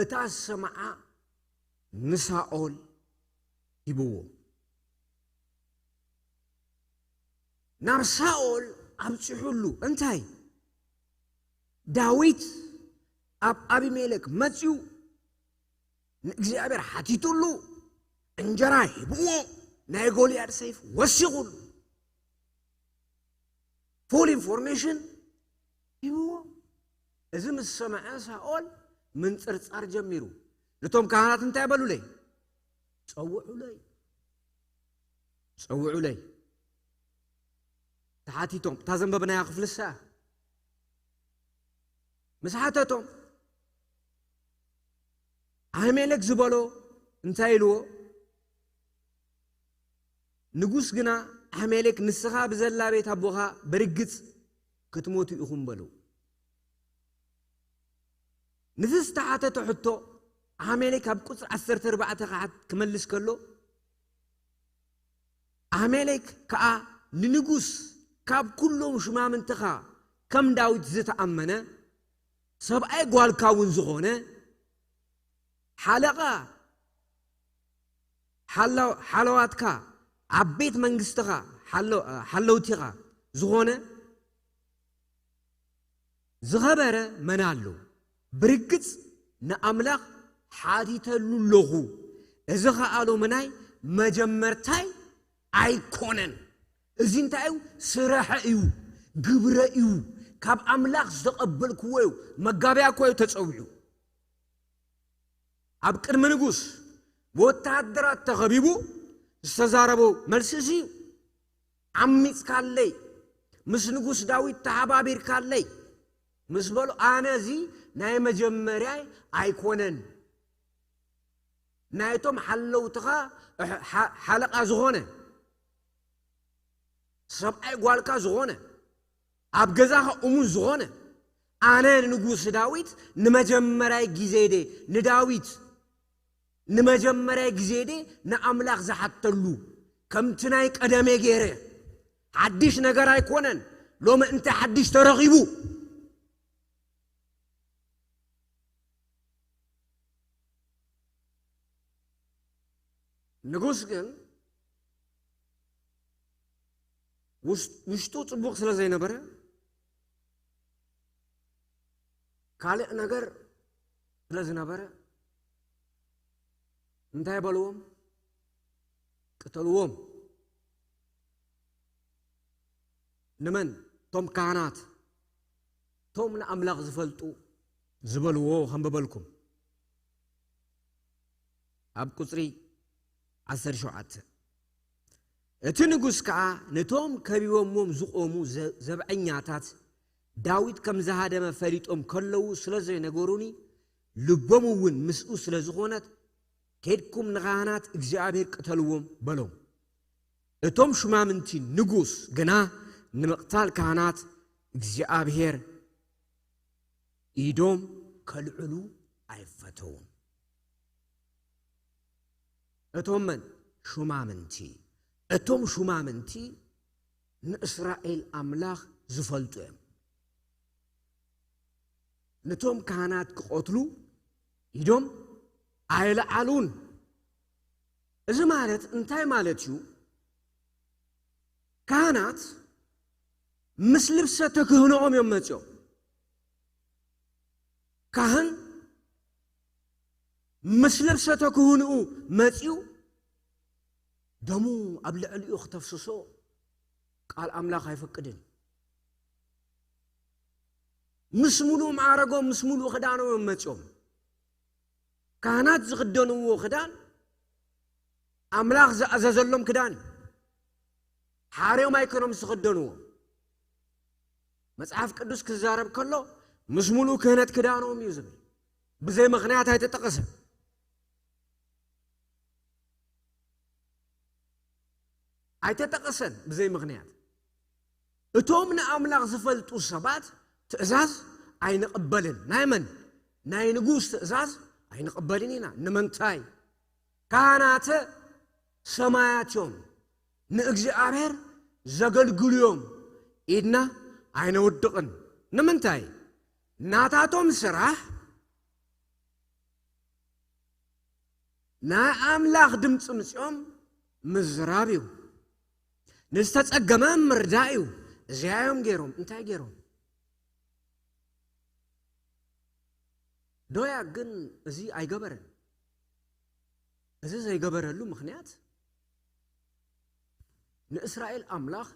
እታ ዝሰምዓ ንሳኦል ሂብዎ። ናብ ሳኦል ኣብጺሑሉ። እንታይ? ዳዊት ኣብ ኣቢሜሌክ መጺኡ ንእግዚኣብሔር ሓቲቱሉ፣ እንጀራ ሂብዎ፣ ናይ ጎልያድ ሰይፍ ወሲኹሉ። ፉል ኢንፎርሜሽን ሂብዎ። እዚ ምስ ሰምዐ ሳኦል ምንጽርጻር ጀሚሩ። ነቶም ካህናት እንታይ በሉለይ? ጸውዑለይ፣ ጸውዑለይ። ተሓቲቶም፣ እታ ዘንበብናያ ክፍልሳ ምስ ሓተቶም፣ ኣሂሜሌክ ዝበሎ እንታይ ኢልዎ? ንጉስ ግና ኣሂሜሌክ፣ ንስኻ ብዘላ ቤት ኣቦኻ ብርግጽ ክትሞቱ ኢኹም በሉ። ንዚ ዝተሓተተ ሕቶ ኣሂሜሌክ ኣብ ቁጽሪ ዓሰርተ ኣርባዕተ ክሓት ክመልስ ከሎ፣ ኣሂሜሌክ ከኣ ንንጉስ፣ ካብ ኩሎም ሹማምንትኻ ከም ዳዊት ዝተኣመነ ሰብኣይ ጓልካ እውን ዝኾነ ሓለቓ ሓለው-፣ ሓለዋትካ፣ ኣብ ቤት መንግስትኻ ሓለው-፣ ሓለውቲኻ ዝኾነ ዝኸበረ መን ኣሎ? ብርግጽ ንኣምላኽ ሓቲተሉ ኣለኹ። እዚ ኸኣ ሎምናይ መጀመርታይ ኣይኮነን። እዚ እንታይ እዩ? ስራሕ እዩ፣ ግብረ እዩ፣ ካብ ኣምላኽ ዝተቐበልክዎ እዩ። መጋብያ እኮ እዩ ተጸዊዑ። ኣብ ቅድሚ ንጉስ ብወተሃደራት ተኸቢቡ ዝተዛረቦ መልሲ እዚ እዩ። ዓሚጽካለይ፣ ምስ ንጉስ ዳዊት ተሓባቢርካለይ ምስ በሎ፣ ኣነ እዚ ናይ መጀመርያይ ኣይኮነን። ናይቶም ሓለውትኻ፣ ሕ-፣ ሓ-፣ ሓለቓ ዝኾነ፣ ሰብኣይ ጓልካ ዝኾነ፣ ኣብ ገዛኻ እሙን ዝኾነ፣ ኣነ ንጉስ ዳዊት ንመጀመርያ ግዜ ድየ ንዳዊት ንመጀመርያ ግዜ ድየ ንኣምላኽ ዝሓተሉ፣ ከምቲ ናይ ቀደመ ገይረ? ሓድሽ ነገር ኣይኮነን። ሎሚ እንታይ ሓድሽ ተረኺቡ? ንጉስ ግን ውሽ-፣ ውሽጡ ጽቡቕ ስለ ዘይነበረ፣ ካልእ ነገር ስለ ዝነበረ፣ እንታይ በልዎም? ቅተልዎም። ንመን? እቶም ካህናት፣ እቶም ንኣምላኽ ዝፈልጡ ዝበልዎ ከንብበልኩም። ኣብ ቁጽሪ ዓሰርተ ሸውዓተ፣ እቲ ንጉስ ከኣ ነቶም ከቢቦምዎም ዝቖሙ ዘ-፣ ዘብዐኛታት፣ ዳዊት ከም ዝሃደመ ፈሊጦም ከለዉ ስለ ዘይነገሩኒ፣ ልቦም እውን ምስኡ ስለ ዝኾነት፣ ኬድኩም ንኻህናት እግዚኣብሔር ቅተልዎም በሎም። እቶም ሹማምንቲ ንጉስ ግና ንምቕታል ካህናት እግዚኣብሔር ኢዶም ከልዕሉ ኣይፈተዉን። እቶም መን? ሹማምንቲ። እቶም ሹማምንቲ ንእስራኤል ኣምላኽ ዝፈልጡ እዮም። ነቶም ካህናት ክቐትሉ ኢዶም ኣይለዓሉን። እዚ ማለት እንታይ ማለት እዩ? ካህናት ምስ ልብሰ ተክህኖኦም እዮም መጺኦም። ካህን ምስ ልብሰ ተክህንኡ መጺኡ ደሙ ኣብ ልዕሊኡ ክተፍስሶ ቃል ኣምላኽ ኣይፈቅድን። ምስ ሙሉእ ማዕረጎም፣ ምስ ሙሉእ ክዳኖም እዮም መጺኦም። ካህናት ዝኽደንዎ ክዳን ኣምላኽ ዝኣዘዘሎም ክዳን እዩ። ሓርዮም ኣይኮኖም ዝኽደንዎ። መጽሓፍ ቅዱስ ክዛረብ ከሎ ምስ ሙሉእ ክህነት ክዳኖም እዩ ዝብል። ብዘይ ምኽንያት ኣይተጠቐሰን። ኣይተጠቐሰን ብዘይ ምኽንያት። እቶም ንኣምላኽ ዝፈልጡ ሰባት ትእዛዝ ኣይንቕበልን። ናይ መን? ናይ ንጉስ ትእዛዝ ኣይንቕበልን ኢና። ንምንታይ? ካህናተ ሰማያት እዮም፣ ንእግዚኣብሔር ዘገልግሉ እዮም ኢድና ኣይነውድቕን። ንምንታይ? ናታቶም ስራሕ ናይ ኣምላኽ ድምፂ ምፅኦም ምዝራብ እዩ። ንዝተፀገመ ምርዳእ እዩ። እዚኣ እዮም ገይሮም። እንታይ ገይሮም? ዶያ ግን እዚ ኣይገበረን። እዚ ዘይገበረሉ ምኽንያት ንእስራኤል ኣምላኽ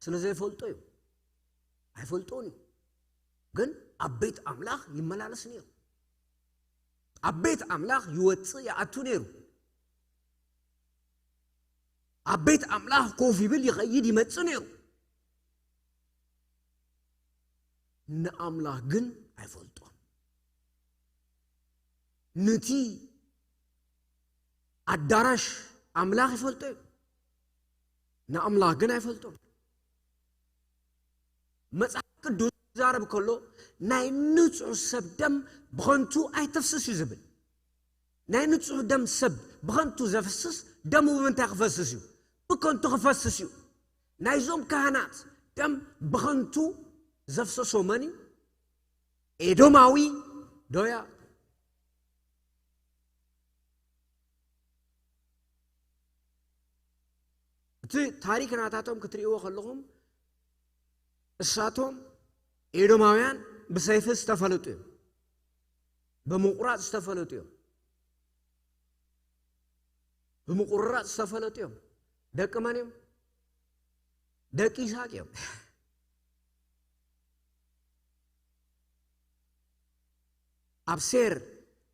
ስለ ዘይፈልጦ እዩ። ኣይፈልጦን እዩ። ግን ኣብ ቤት ኣምላኽ ይመላለስ ነይሩ። ኣብ ቤት ኣምላኽ ይወጽእ ይኣቱ ነይሩ። ኣብ ቤት ኣምላኽ ኮፍ ይብል ይኸይድ ይመጽእ ነይሩ። ንኣምላኽ ግን ኣይፈልጦን። ነቲ ኣዳራሽ ኣምላኽ ይፈልጦ እዩ፣ ንኣምላኽ ግን ኣይፈልጦን። መጽሓፍ ቅዱስ ክዛረብ ከሎ ናይ ንጹህ ሰብ ደም ብኸንቱ ኣይተፍስስ እዩ ዝብል። ናይ ንጹህ ደም ሰብ ብኸንቱ ዘፍስስ ደሙ ብምንታይ ክፈስስ እዩ? ብከንቱ ክፈስስ እዩ። ናይዞም ካህናት ደም ብኸንቱ ዘፍሰሶ መን እዩ? ኤዶማዊ ዶያ። እቲ ታሪክ ናታቶም ክትርእይዎ ከለኹም፣ እሳቶም ኤዶማውያን ብሰይፊ ዝተፈለጡ እዮም፣ ብምቑራጽ ዝተፈለጡ እዮም፣ ብምቑርራጽ ዝተፈለጡ እዮም። ደቂ መን እዮም? ደቂ ይስሐቅ እዮም። ኣብ ሴር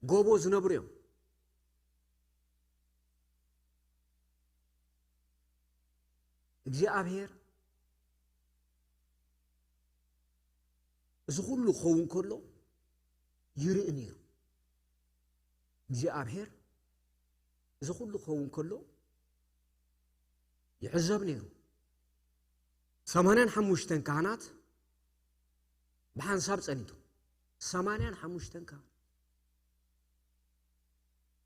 ጎቦ ዝነብሩ እዮም። እግዚኣብሔር እዚ ኩሉ ክኸውን ከሎ ይርኢ ነይሩ። እግዚኣብሔር እዚ ኩሉ ክኸውን ከሎ ይዕዘብ ነይሩ። ሰማንያን ሓሙሽተን ካህናት ብሓንሳብ ጸኒቶም። ሰማንያን ሓሙሽተን ካህናት።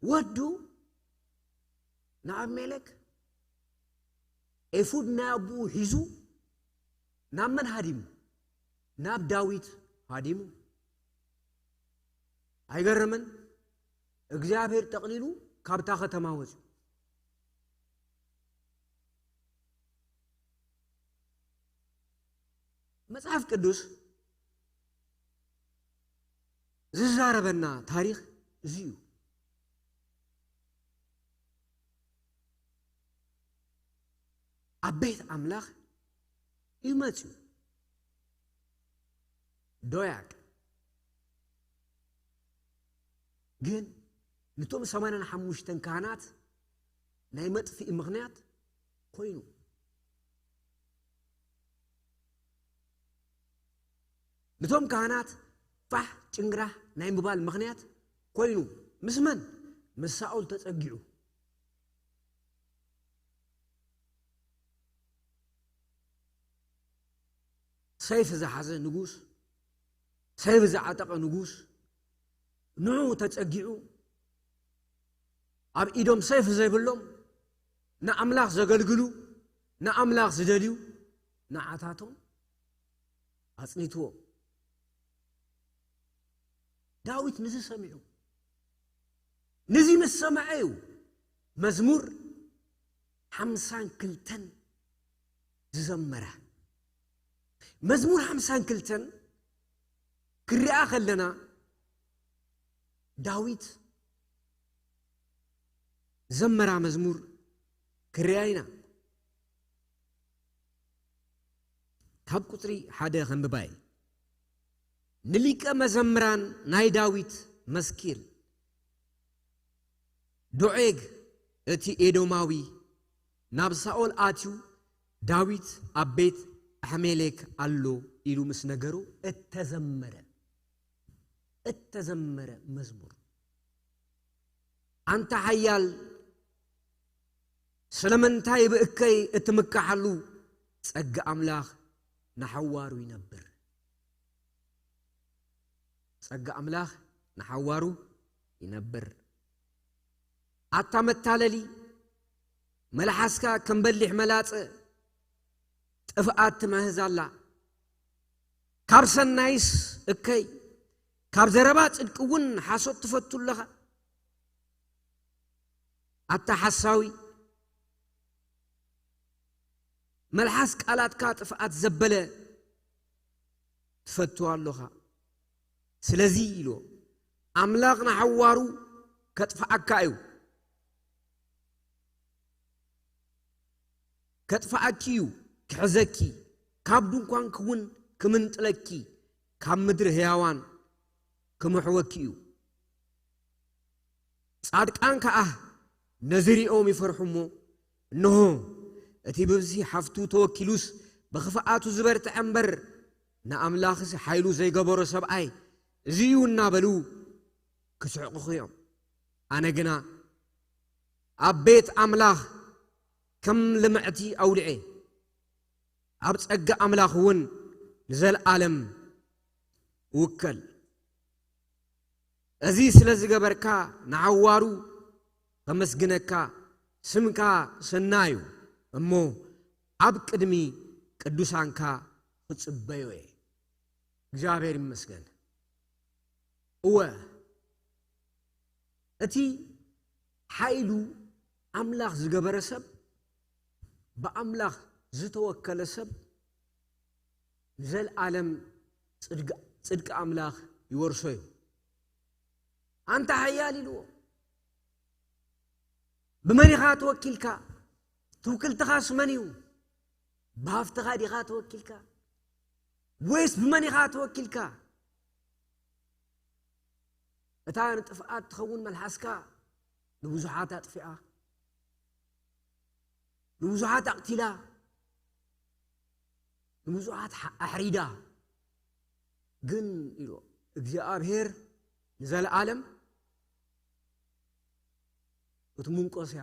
ወዱ ንኣቢሜሌክ ኤፉድ ናይ ኣቦኡ ሒዙ ናብ መን ሃዲሙ? ናብ ዳዊት ሃዲሙ። ኣይገርምን? እግዚኣብሔር ጠቕሊሉ ካብታ ከተማ ወፂኡ። መጽሓፍ ቅዱስ ዝዛረበና ታሪኽ እዚ እዩ። ኣብ ቤት ኣምላኽ እዩ መጺኡ። ዶያቅ ግን ንቶም ሰማንያን ሓሙሽተን ካህናት ናይ መጥፍኢ ምኽንያት ኮይኑ። ንቶም ካህናት ፋሕ ጭንግራህ ናይ ምባል ምኽንያት ኮይኑ። ምስ መን? ምስ ሳኦል ተጸጊዑ። ሰይፍ ዝሓዘ ንጉስ፣ ሰይፍ ዝዓጠቐ ንጉስ፣ ንዑ ተጸጊዑ፣ ኣብ ኢዶም ሰይፍ ዘይብሎም፣ ንኣምላኽ ዘገልግሉ፣ ንኣምላኽ ዝደልዩ፣ ንዓታቶም ኣጽኒትዎ። ዳዊት ንዚ ሰሚዑ፣ ንዚ ምስ ሰምዐ እዩ መዝሙር ሓምሳን ክልተን ዝዘመረ። መዝሙር ሓምሳን ክልተን ክርኣ ከለና፣ ዳዊት ዘመራ መዝሙር ክርኣ ኢና። ካብ ቁጽሪ ሓደ ከንብባ እየ። ንሊቀ መዘምራን ናይ ዳዊት መዝኪር። ዶዔግ እቲ ኤዶማዊ ናብ ሳኦል ኣትዩ፣ ዳዊት ኣብ ቤት ኣሕሜሌክ ኣሎ ኢሉ ምስ ነገሩ እተዘመረ፣ እተዘመረ መዝሙር። ኣንታ ሓያል፣ ስለምንታይ ብእከይ እትምካሓሉ? ጸጋ ኣምላኽ ንሓዋሩ ይነብር። ጸጋ ኣምላኽ ንሓዋሩ ይነብር። ኣታ መታለሊ፣ መልሓስካ ከም በሊሕ መላጸ ጥፍኣት ትመህዝ ኣላ። ካብ ሰናይስ እከይ፣ ካብ ዘረባ ጽድቂ እውን ሓሶት ትፈቱ ኣለኻ። ኣታ ሓሳዊ፣ መልሓስ ቃላትካ ጥፍኣት ዘበለ ትፈቱ ኣሎኻ። ስለዚ ኢሉ፣ ኣምላኽ ንሓዋሩ ከጥፍኣካ እዩ። ከጥፍኣኪ እዩ፣ ክሕዘኪ፣ ካብ ድንኳንኪ እውን ክምንጥለኪ፣ ካብ ምድሪ ህያዋን ክምሕወኪ እዩ። ጻድቃን ከኣ ነዚ ሪኦም ይፈርሑ እሞ፣ እንሆ፣ እቲ ብብዝሒ ሓፍቱ ተወኪሉስ ብኽፍኣቱ ዝበርትዐ እምበር፣ ንኣምላኽስ ሓይሉ ዘይገበሮ ሰብኣይ እዚ እዩ እናበሉ ክስሕቑኺ እዮም። ኣነ ግና ኣብ ቤት ኣምላኽ ከም ልምዕቲ ኣውሊዐ፣ ኣብ ጸጋ ኣምላኽ እውን ንዘለኣለም እውከል። እዚ ስለ ዝገበርካ ንሓዋሩ ከመስግነካ፣ ስምካ ሰናዩ እሞ ኣብ ቅድሚ ቅዱሳንካ ክጽበዮ እየ። እግዚኣብሔር ይመስገን። እወ፣ እቲ ሓይሉ ኣምላኽ ዝገበረ ሰብ፣ ብኣምላኽ ዝተወከለ ሰብ ንዘለኣለም ጽድቂ፣ ጽድቂ ኣምላኽ ይወርሶ እዩ። ኣንታ ሓያል ኢልዎ። ብመን ኢኻ ተወኪልካ? ትውክልትኻስ መን እዩ? ብሃፍትኻ ዲኻ ተወኪልካ? ወይስ ብመን ኢኻ ተወኪልካ? እታ ንጥፍኣት ትኸውን መልሓስካ ንብዙሓት ኣጥፊኣ፣ ንብዙሓት ኣቕቲላ፣ ንብዙሓት ሓ-፣ ኣሕሪዳ። ግን ኢሉ እግዚኣብሔር ንዘለኣለም እቲ ምንቆስያ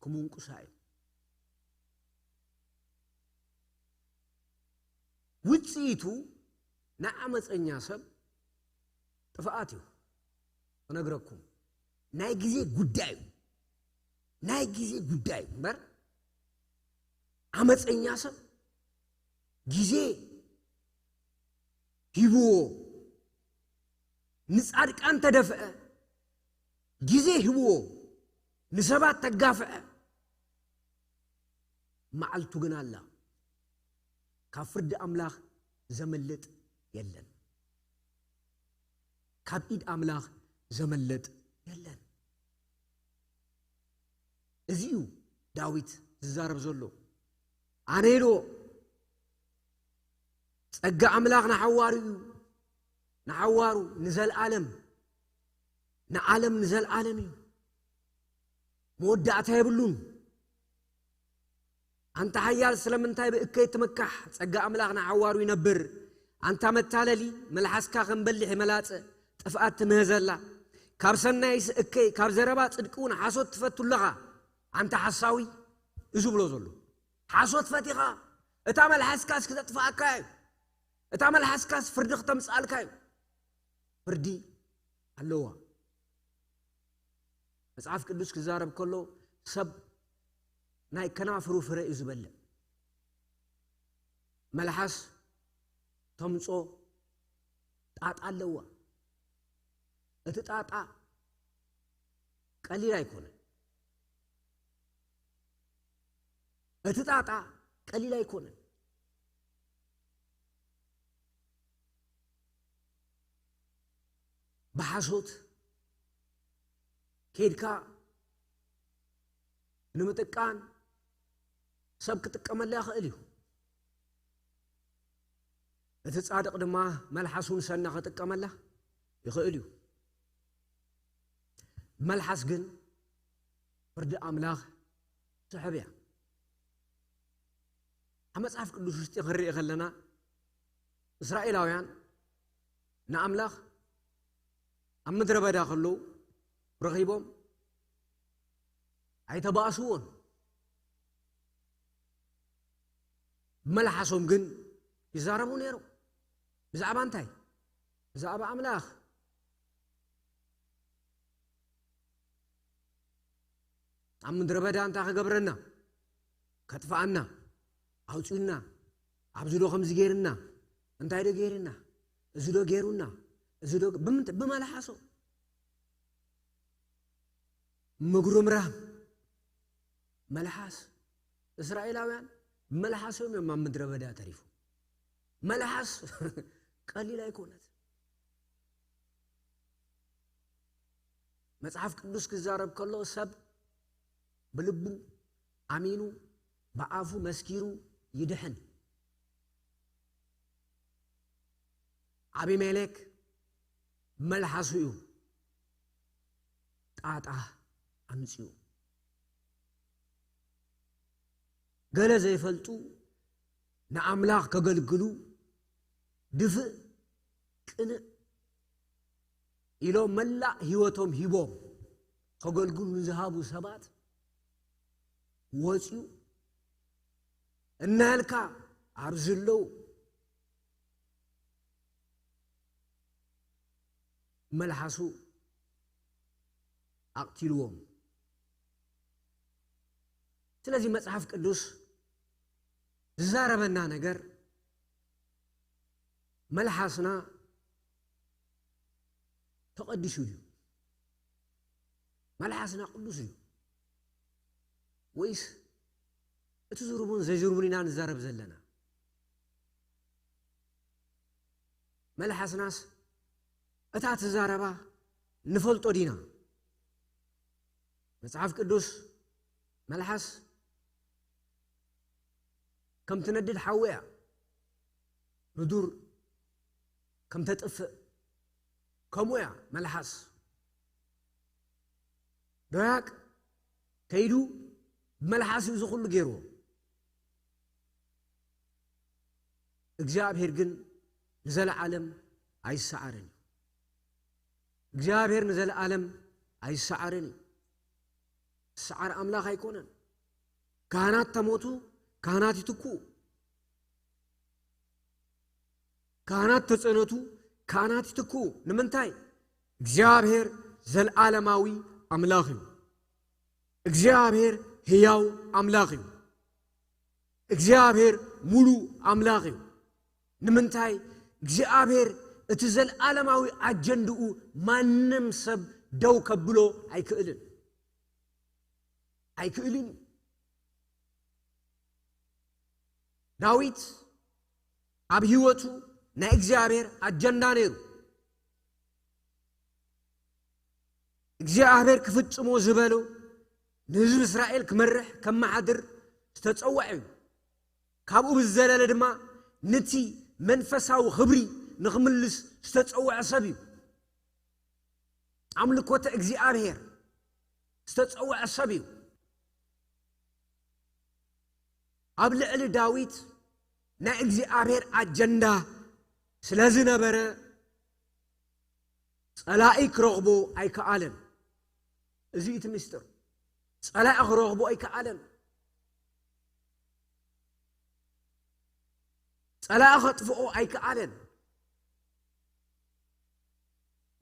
ክምንቁሳ እዩ። ውፅኢቱ ንዓመፀኛ ሰብ ጥፍኣት እዩ። ክነግረኩም፣ ናይ ግዜ ጉዳይ እዩ። ናይ ግዜ ጉዳይ እዩ እምበር፣ ዓመፀኛ ሰብ ግዜ ሂብዎ፣ ንፃድቃን ተደፍአ፣ ግዜ ሂብዎ፣ ንሰባት ተጋፍዐ፣ መዓልቱ ግን ኣላ። ካብ ፍርዲ ኣምላኽ ዘምልጥ የለን። ካብ ኢድ ኣምላኽ ዘምልጥ የለን። እዚ እዩ ዳዊት ዝዛረብ ዘሎ። ኣነ ኢልዎ፣ ጸጋ ኣምላኽ ንሓዋሩ እዩ፣ ንሓዋሩ ንዘልኣለም፣ ንዓለም ንዘልኣለም እዩ። መወዳእታ የብሉን። ኣንታ ሓያል፣ ስለምንታይ ብእከይ ትምካሕ? ጸጋ ኣምላኽ ንሓዋሩ ይነብር። ኣንታ መታለሊ፣ መልሓስካ ከም በሊሕ መላጸ ጥፍኣት ትምህዘላ። ካብ ሰናይስ እከይ፣ ካብ ዘረባ ጽድቂ እውን ሓሶት ትፈቱ ኣለኻ። ኣንታ ሓሳዊ፣ እዚ ብሎ ዘሎ። ሓሶት ፈቲኻ፣ እታ መልሓስካስ ክተጥፍኣካ እዩ። እታ መልሓስካስ ፍርዲ ክተምጽኣልካ እዩ። ፍርዲ ኣለዋ። መጽሓፍ ቅዱስ ክዛረብ ከሎ፣ ሰብ ናይ ከናፍሩ ፍረ እዩ ዝበልዕ። መልሓስ ተምጾ ጣጣ ኣለዋ። እቲ ጣጣ ቀሊል ኣይኮነን። እቲ ጣጣ ቀሊል ኣይኮነን። ብሓሶት ኬድካ ንምጥቃን ሰብ ክጥቀመላ ይኽእል እዩ። እቲ ጻድቕ ድማ መልሓሱ ንሰና ክጥቀመላ ይኽእል እዩ። መልሓስ ግን ፍርዲ ኣምላኽ ትሕብ እያ። ኣብ መጽሓፍ ቅዱስ ውሽጢ ክንርኢ ከለና፣ እስራኤላውያን ንኣምላኽ ኣብ ምድረ በዳ ከለዉ ረኺቦም ኣይተባእስዎን። ብመልሓሶም ግን ይዛረቡ ነይሮም። ብዛዕባ እንታይ? ብዛዕባ ኣምላኽ። ኣብ ምድረ በዳ እንታይ ክገብረና? ከጥፍኣና፣ ኣውፅኡና፣ ኣብዚ ዶ ከምዚ ገይርና፣ እንታይ ዶ ገይርና፣ እዚ ዶ ገይሩና፣ እዚ ዶ ብምንት-፣ ብመልሓሶም። ምጉርምራም፣ መልሓስ። እስራኤላውያን ብመልሓሶም እዮም ኣብ ምድረ በዳ ተሪፎም። መልሓስ ቀሊል ኣይኮነት። መጽሓፍ ቅዱስ ክዛረብ ከሎ፣ ሰብ ብልቡ ኣሚኑ ብኣፉ መስኪሩ ይድሕን። ኣቢሜሌክ ብመልሓሱ እዩ ጣጣ ኣምጺኡ። ገለ ዘይፈልጡ ንኣምላኽ ከገልግሉ ድፍእ ቅንእ ኢሎም መላእ ህይወቶም ሂቦም ከገልግሉ ንዝሃቡ ሰባት ወፂኡ እናልካ ኣብ ዝለው መልሓሱ ኣቕቲልዎም። ስለዚ መጽሓፍ ቅዱስ ዝዛረበና ነገር፣ መልሓስና ተቐዲሱ ድዩ? መልሓስና ቅዱስ ድዩ? ወይስ እቲ ዝርቡን ዘይዝርቡን ኢና ንዛረብ ዘለና? መልሓስናስ እታ ትዛረባ ንፈልጦ ዲና? መጽሓፍ ቅዱስ፣ መልሓስ ከም ትነድድ ሓዊ እያ፣ ብዱር ከም ተጥፍእ ከምኡ እያ። መልሓስ፣ ዶያቅ ከይዱ ብመልሓስ እዩ እዚ ኩሉ ገይርዎ። እግዚኣብሔር ግን ንዘለዓለም ኣይሰዓርን እዩ። እግዚኣብሔር ንዘለዓለም ኣይሰዓርን እዩ። ሰዓር ኣምላኽ ኣይኮነን። ካህናት ተሞቱ፣ ካህናት ይትክኡ። ካህናት ተጸነቱ፣ ካህናት ይትክኡ። ንምንታይ? እግዚኣብሔር ዘልዓለማዊ ኣምላኽ እዩ። እግዚኣብሔር ህያው ኣምላኽ እዩ። እግዚኣብሔር ሙሉ ኣምላኽ እዩ። ንምንታይ? እግዚኣብሔር እቲ ዘልዓለማዊ ኣጀንድኡ ማንም ሰብ ደው ከብሎ ኣይክእልን። ኣይክእልን እዩ። ዳዊት ኣብ ህይወቱ ናይ እግዚኣብሔር ኣጀንዳ ነይሩ። እግዚኣብሔር ክፍጽሞ ዝበሎ ንህዝቢ እስራኤል ክመርሕ ከመሓድር ዝተጸውዐ እዩ። ካብኡ ብዝዘለለ ድማ ነቲ መንፈሳዊ ክብሪ ንኽምልስ ዝተጸውዐ ሰብ እዩ። ኣምልኮተ እግዚኣብሔር ዝተጸውዐ ሰብ እዩ። ኣብ ልዕሊ ዳዊት ናይ እግዚኣብሔር ኣጀንዳ ስለ ዝነበረ ጸላኢ ክረኽቦ ኣይከኣለን። እዚ እቲ ምስጢር። ጸላኢ ክረኽቦ ኣይከኣለን። ጸላኢ ከጥፍኦ ኣይከኣለን።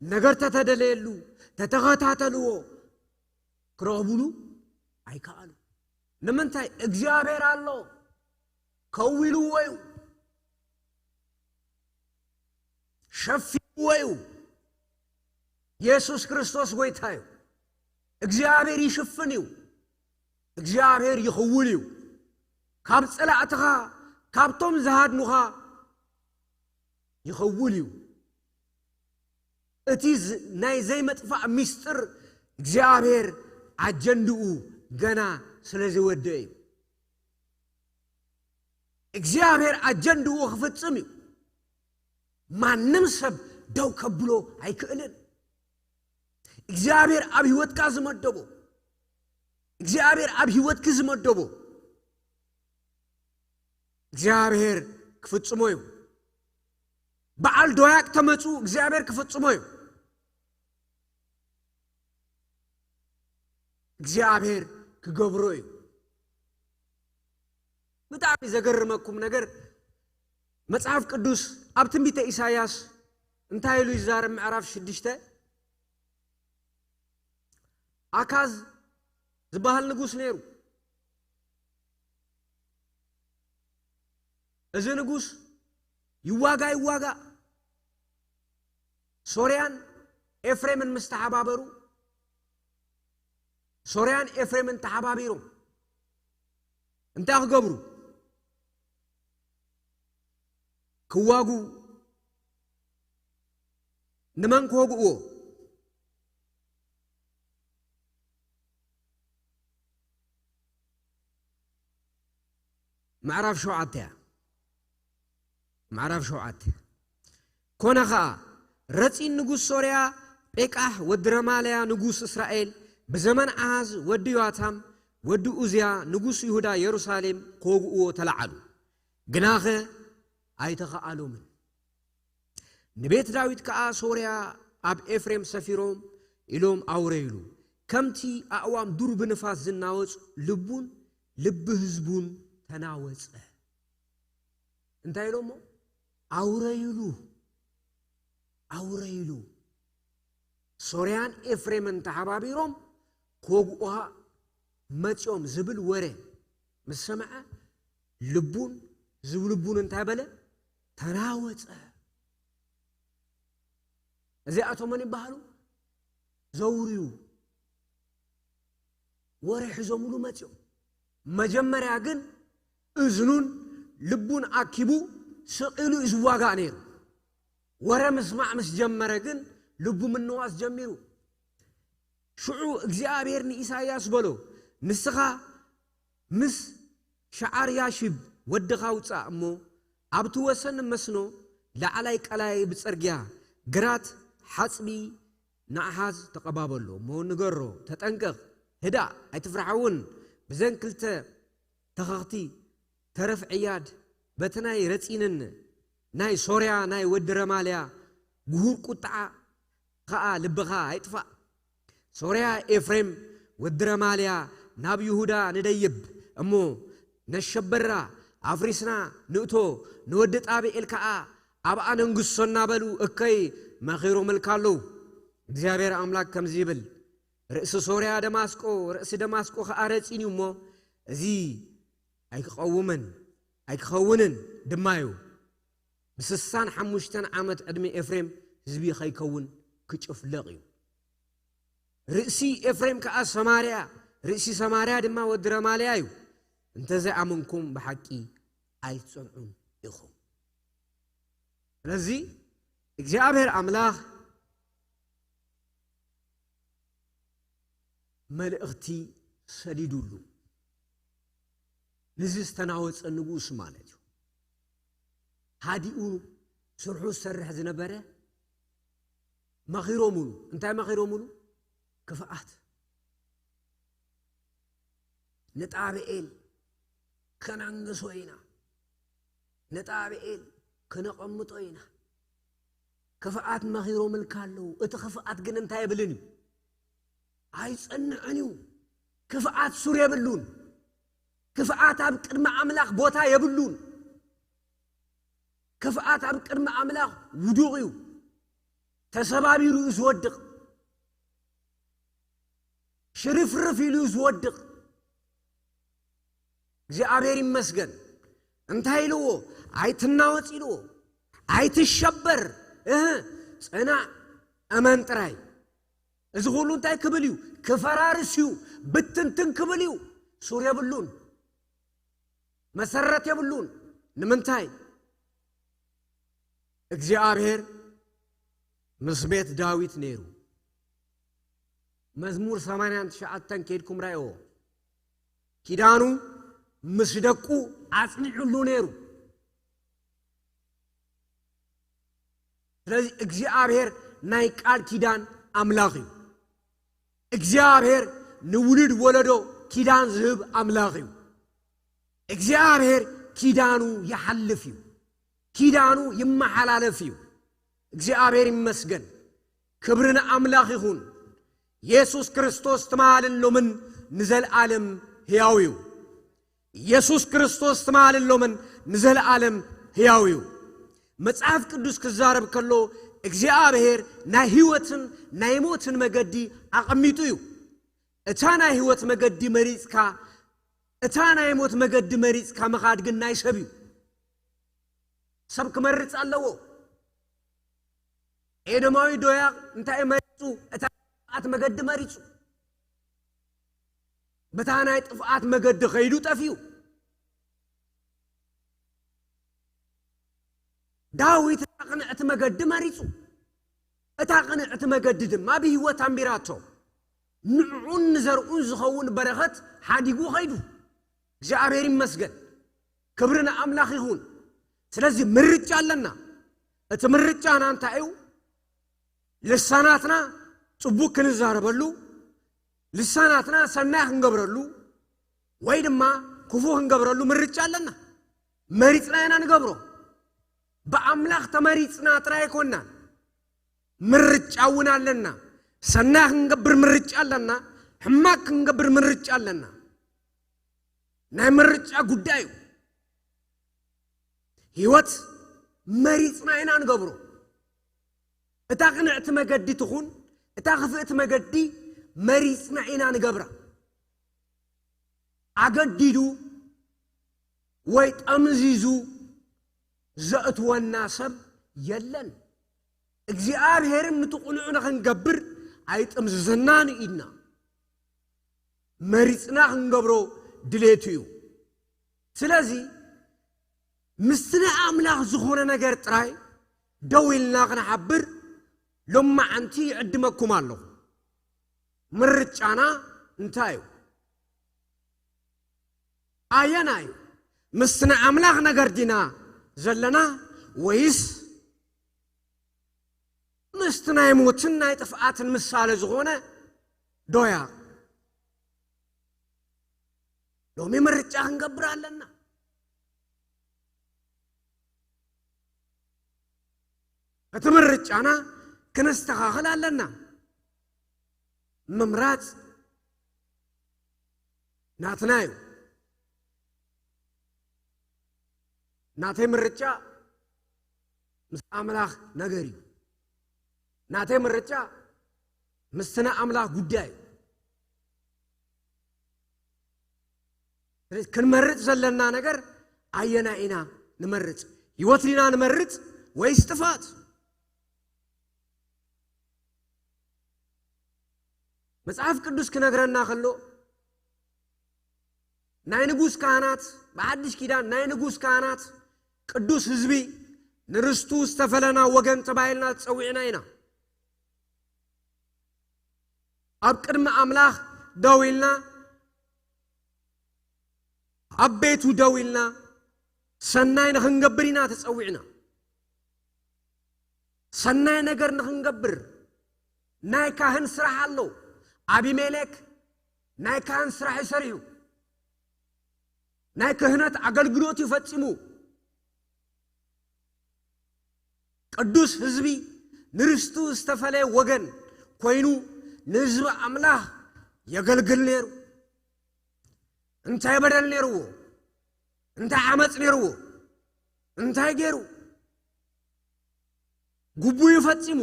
ነገር ተተደለየሉ፣ ተተኸታተልዎ፣ ክረኽቡሉ ኣይከኣሉ። ንምንታይ? እግዚኣብሔር ኣሎ። ከዊልዎ እዩ። ሸፊንዎ እዩ። የሱስ ክርስቶስ ጎይታ እዩ። እግዚኣብሔር ይሽፍን እዩ። እግዚኣብሔር ይኽውል እዩ። ካብ ጸላእትኻ፣ ካብቶም ዝሃድኑኻ ይኽውል እዩ። እቲ ዝ-፣ ናይ ዘይምጥፋእ ምስጢር እግዚኣብሔር ኣጀንድኡ ገና ስለ ዘይወደአ እዩ። እግዚኣብሔር ኣጀንድኡ ክፍጽም እዩ። ማንም ሰብ ደው ከብሎ ኣይክእልን። እግዚኣብሔር ኣብ ህይወትካ ዝመደቦ፣ እግዚኣብሔር ኣብ ህይወትኪ ዝመደቦ፣ እግዚኣብሔር ክፍጽሞ እዩ። በዓል ዶያቅ ተመጹ እግዚኣብሔር ክፍጽሞ እዩ። እግዚኣብሔር ክገብሮ እዩ። ብጣዕሚ ዘገርመኩም ነገር፣ መጽሓፍ ቅዱስ ኣብ ትንቢተ ኢሳያስ እንታይ ኢሉ ይዛረብ? ምዕራፍ ሽዱሽተ፣ ኣካዝ ዝበሃል ንጉስ ነይሩ። እዚ ንጉስ ይዋጋ ይዋጋ፣ ሶርያን ኤፍሬምን ምስ ተሓባበሩ፣ ሶርያን ኤፍሬምን ተሓባቢሮም እንታይ ክገብሩ? ክዋጉ። ንመን ክወግእዎ? ምዕራፍ ሸውዓተ እያ። ምዕራፍ ሸውዓተ። ኮነ ኸኣ፣ ረጺን ንጉስ ሶርያ ጴቃህ ወዲ ረማልያ ንጉስ እስራኤል ብዘመን ኣሃዝ ወዲ ዮኣታም ወዲ ኡዝያ ንጉስ ይሁዳ የሩሳሌም ክወግእዎ ተለዓሉ። ግናኸ ኣይተኸኣሎምን። ንቤት ዳዊት ከኣ ሶርያ ኣብ ኤፍሬም ሰፊሮም ኢሎም ኣውረይሉ። ከምቲ ኣእዋም ዱር ብንፋስ ዝናወጽ ልቡን ልቢ ህዝቡን ተናወጸ። እንታይ ኢሎሞ? ኣውረይሉ፣ ኣውረይሉ። ሶርያን ኤፍሬምን ተሓባቢሮም ክወግኡኻ መጺኦም ዝብል ወረ ምስ ሰምዐ ልቡን ዝብልቡን እንታይ በለ? ተናወጸ። እዚኣቶም መን ይበሃሉ? ዘውርዩ ወረ ሒዞምሉ መጺኦም። መጀመርያ ግን እዝኑን ልቡን ኣኪቡ ስቕ ኢሉ እዩ ዝዋጋእ ነይሩ። ወረ ምስማዕ ምስ ጀመረ ግን ልቡ ምንዋስ ጀሚሩ። ሽዑ እግዚኣብሔር ንኢሳይያስ በሎ፣ "ንስኻ ምስ ሸዓርያሺብ ወድኻ ውጻእ እሞ፣ ኣብቲ ወሰን መስኖ ላዕላይ ቀላይ ብጸርግያ ግራት ሓጽቢ ንኣሓዝ ተቐባበሎ እሞ ንገሮ፣ ተጠንቀቕ፣ ህዳእ፣ ኣይትፍራሕ እውን። ብዘን ክልተ ተኸኽቲ ተረፍ ዕያድ በቲ ናይ ረጺንን ናይ ሶርያ ናይ ወዲ ረማልያ ግሁር ቁጥዓ ኸኣ ልብኻ ኣይጥፋእ። ሶርያ ኤፍሬም ወዲ ረማልያ ናብ ይሁዳ ንደይብ እሞ ነሸበራ ኣፍሪስና ንእቶ፣ ንወዲ ጣብኤል ከኣ ኣብኣ ነንግሶ እናበሉ እከይ መኺሮምልካ ኣለዉ። እግዚኣብሔር ኣምላክ ከምዚ ይብል፣ ርእሲ ሶርያ ደማስቆ፣ ርእሲ ደማስቆ ከኣ ረጺን እዩ እሞ፣ እዚ ኣይክቐውምን ኣይክኸውንን ድማ እዩ። ብስሳን ሓሙሽተን ዓመት ዕድመ ኤፍሬም ህዝቢ ከይከውን ክጭፍለቕ እዩ። ርእሲ ኤፍሬም ከኣ ሰማርያ፣ ርእሲ ሰማርያ ድማ ወዲ ረማልያ እዩ። እንተዘይኣመንኩም ብሓቂ ኣይትጸንዑን ኢኹም። ስለዚ እግዚኣብሔር ኣምላኽ መልእኽቲ ሰዲዱሉ፣ ንዚ ዝተናወጸ ንጉስ ማለት እዩ። ሃዲኡ ስርሑ ዝሰርሕ ዝነበረ መኺሮምሉ። እንታይ መኺሮምሉ? ክፍኣት። ንጣብኤል ከነንግሶ ኢና፣ ንጣብኤል ከነቐምጦ ኢና። ክፍኣት መኺሮምልካ ኣለዉ። እቲ ክፍኣት ግን እንታይ የብልን እዩ? ኣይጸንዕን እዩ። ክፍኣት ሱር የብሉን። ክፍኣት ኣብ ቅድሚ ኣምላኽ ቦታ የብሉን። ክፍኣት ኣብ ቅድሚ ኣምላኽ ውዱቕ እዩ። ተሰባቢሩ እዩ ዝወድቕ። ሽርፍርፍ ኢሉ እዩ ዝወድቕ። እግዚኣብሔር ይመስገን። እንታይ ኢልዎ? ኣይትናወጽ ኢልዎ። ኣይትሸበር። እህ፣ ጽናዕ፣ እመን ጥራይ። እዚ ኩሉ እንታይ ክብል እዩ? ክፈራርስ እዩ። ብትንትን ክብል እዩ። ሱር የብሉን። መሰረት የብሉን። ንምንታይ? እግዚኣብሔር ምስ ቤት ዳዊት ነይሩ። መዝሙር ሰማንያን ትሽዓተን ከይድኩም ራእዎ። ኪዳኑ ምስ ደቁ ኣጽኒዑሉ ነይሩ። ስለዚ እግዚኣብሔር ናይ ቃል ኪዳን ኣምላኽ እዩ። እግዚኣብሔር ንውሉድ ወለዶ ኪዳን ዝህብ ኣምላኽ እዩ። እግዚኣብሔር ኪዳኑ ይሓልፍ እዩ። ኪዳኑ ይመሓላለፍ እዩ። እግዚኣብሔር ይመስገን። ክብሪ ንኣምላኽ ይኹን። የሱስ ክርስቶስ ትማልን ሎምን ንዘለኣለም ሕያው እዩ። የሱስ ክርስቶስ ትማልን ሎምን ንዘለኣለም ሕያው እዩ። መጽሓፍ ቅዱስ ክዛረብ ከሎ እግዚኣብሔር ናይ ሕይወትን ናይ ሞትን መገዲ ኣቐሚጡ እዩ። እታ ናይ ሕይወት መገዲ መሪጽካ፣ እታ ናይ ሞት መገዲ መሪጽካ ምኻድ ግን ናይ ሰብ እዩ። ሰብ ክመርጽ ኣለዎ። ኤዶማዊ ዶያቕ እንታይ መሪጹ? እታ ጥፍኣት መገዲ መሪጹ። በታ ናይ ጥፍኣት መገዲ ኸይዱ ጠፊኡ። ዳዊት እታ ቅንዕቲ መገዲ መሪጹ። እታ ቅንዕቲ መገዲ ድማ ብህይወት ኣንቢራቶ። ንዕኡን ንዘርኡን ዝኸውን በረኸት ሓዲጉ ኸይዱ። እግዚኣብሔር ይመስገን። ክብሪ ንኣምላኽ ይኹን። ስለዚ ምርጫ ኣለና። እቲ ምርጫና እንታይ እዩ? ልሳናትና ጽቡቅ ክንዛረበሉ፣ ልሳናትና ሰናይ ክንገብረሉ ወይ ድማ ክፉእ ክንገብረሉ ምርጫ ኣለና። መሪጽና ኢና ንገብሮ። ብኣምላኽ ተመሪጽና ጥራይ ኣይኮናን፣ ምርጫ እውን ኣለና። ሰናይ ክንገብር ምርጫ ኣለና፣ ሕማቅ ክንገብር ምርጫ ኣለና። ናይ ምርጫ ጉዳይ እዩ። ህይወት መሪጽና ኢና ንገብሮ። እታ ቅንዕቲ መገዲ ትኹን፣ እታ ክፍእቲ መገዲ መሪጽና ኢና ንገብራ። ኣገዲዱ ወይ ጠምዚዙ ዘእትወና ሰብ የለን። እግዚኣብሔርን ንቲ ቅኑዕ ንኽንገብር ኣይጥምዝዘናን ኢድና። መሪጽና ክንገብሮ ድሌቱ እዩ። ስለዚ ምስቲ ናይ ኣምላኽ ዝኾነ ነገር ጥራይ ደው ኢልና ክንሓብር ሎማዓንቲ ይዕድመኩም ኣለኹ። ምርጫና እንታይ እዩ? ኣየናይ እዩ? ምስቲ ናይ ኣምላኽ ነገር ዲና ዘለና ወይስ ምስቲ ናይ ሞትን ናይ ጥፍኣትን ምሳሌ ዝኾነ ዶያ? ሎሚ ምርጫ ክንገብር ኣለና። እቲ ምርጫና ክነስተኻኽል ኣለና። ምምራጽ ናትና እዩ። ናተይ ምርጫ ምስ ኣምላኽ ነገር እዩ። ናተይ ምርጫ ምስቲ ናይ ኣምላኽ ጉዳይ እዩ። ስለዚ ክንመርጽ ዘለና ነገር ኣየናይ ኢና ንመርጽ? ህይወት ዲና ንመርጽ ወይስ ጥፋት? መጽሓፍ ቅዱስ ክነግረና ከሎ፣ ናይ ንጉስ ካህናት፣ ብሓድሽ ኪዳን ናይ ንጉስ ካህናት፣ ቅዱስ ህዝቢ፣ ንርስቱ ዝተፈለና ወገን ተባሂልና ተጸዊዕና ኢና። ኣብ ቅድሚ ኣምላኽ ደው ኢልና፣ ኣብ ቤቱ ደው ኢልና፣ ሰናይ ንኽንገብር ኢና ተጸዊዕና። ሰናይ ነገር ንኽንገብር ናይ ካህን ስራሕ ኣሎ። ኣቢሜሌክ ናይ ካህን ስራሕ እዩ ሰሪሑ። ናይ ክህነት ኣገልግሎት እዩ ፈጺሙ። ቅዱስ ህዝቢ፣ ንርስቱ ዝተፈለየ ወገን ኮይኑ ንህዝቢ ኣምላኽ የገልግል ነይሩ። እንታይ በደል ነይርዎ? እንታይ ዓመፅ ነይርዎ? እንታይ ገይሩ? ግቡኡ ፈጺሙ።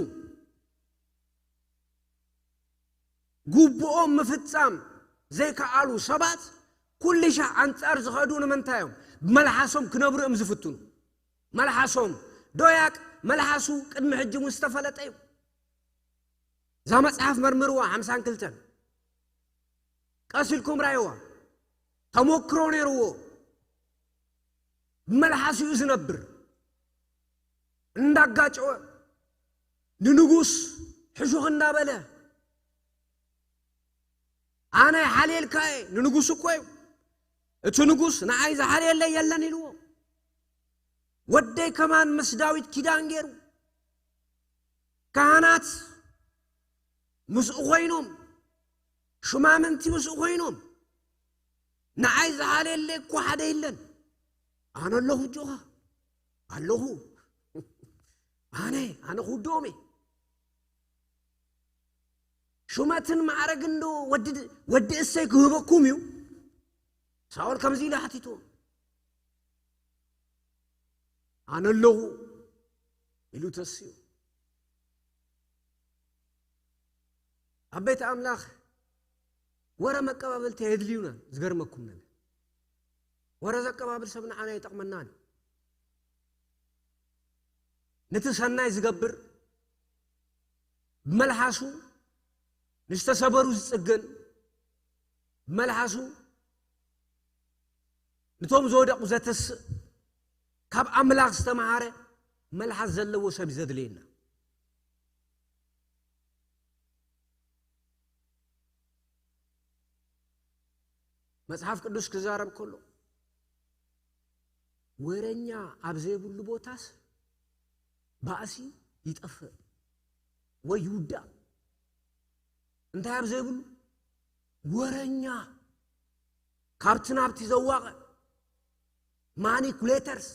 ግቡኦም ምፍጻም ዘይከኣሉ ሰባት ኩሉ ሻዕ ኣንጻር ዝኸዱ ንምንታይ እዮም? ብመልሓሶም ክነብሩ እዮም ዝፍትኑ። መልሓሶም፣ ዶያቅ መልሓሱ ቅድሚ ሕጂ እውን ዝተፈለጠ እዩ። እዛ መጽሓፍ መርምርዋ፣ ሓምሳን ክልተን ቀስ ኢልኩም ራይዋ። ተሞክሮ ነይርዎ። ብመልሓሱ እዩ ዝነብር። እንዳጋጨወ፣ ንንጉስ ሕሹኽ እንዳበለ፣ ኣነ ሓልየልካ እየ። ንንጉስ እኮ እዩ። እቲ ንጉስ ንዓይ ዝሓልየለይ የለን ኢልዎ። ወደይ ከማን ምስ ዳዊት ኪዳን ገይሩ። ካህናት ምስኡ ኮይኖም፣ ሹማምንቲ ምስኡ ኮይኖም፣ ንዓይ ዝሓልየለይ እኮ ሓደ የለን። ኣነ ኣለኹ እጆኻ። ኣለኹ። ኣነ፣ ኣነ ክውድኦም እየ። ሹመትን ማዕረግን ዶ ወዲ፣ ወዲ እሰይ ክህበኩም እዩ? ሳኦል ከምዚ ኢሉ ሓቲትዎ። ኣነ ኣለኹ ኢሉ ተስዩ። ኣብ ቤት ኣምላኽ ወረ መቀባበልቲ የድልዩና። ዝገርመኩም ነገር፣ ወረ ዘቀባብል ሰብ ንዓና ይጠቕመናን እዩ። ነቲ ሰናይ ዝገብር፣ ብመልሓሱ ንዝተሰበሩ ዝጽግን፣ ብመልሓሱ ንቶም ዝወደቑ ዘተስእ፣ ካብ ኣምላኽ ዝተምሃረ መልሓስ ዘለዎ ሰብ እዩ ዘድልየና። መጽሓፍ ቅዱስ ክዛረብ ከሎ፣ ወረኛ ኣብ ዘይብሉ ቦታስ ባእሲ ይጠፍእ ወይ ይውዳእ። እንታይ ኣብ ዘይብሉ? ወረኛ፣ ካብቲ ናብቲ ዘዋቕዕ፣ ማኒኩሌተርስ።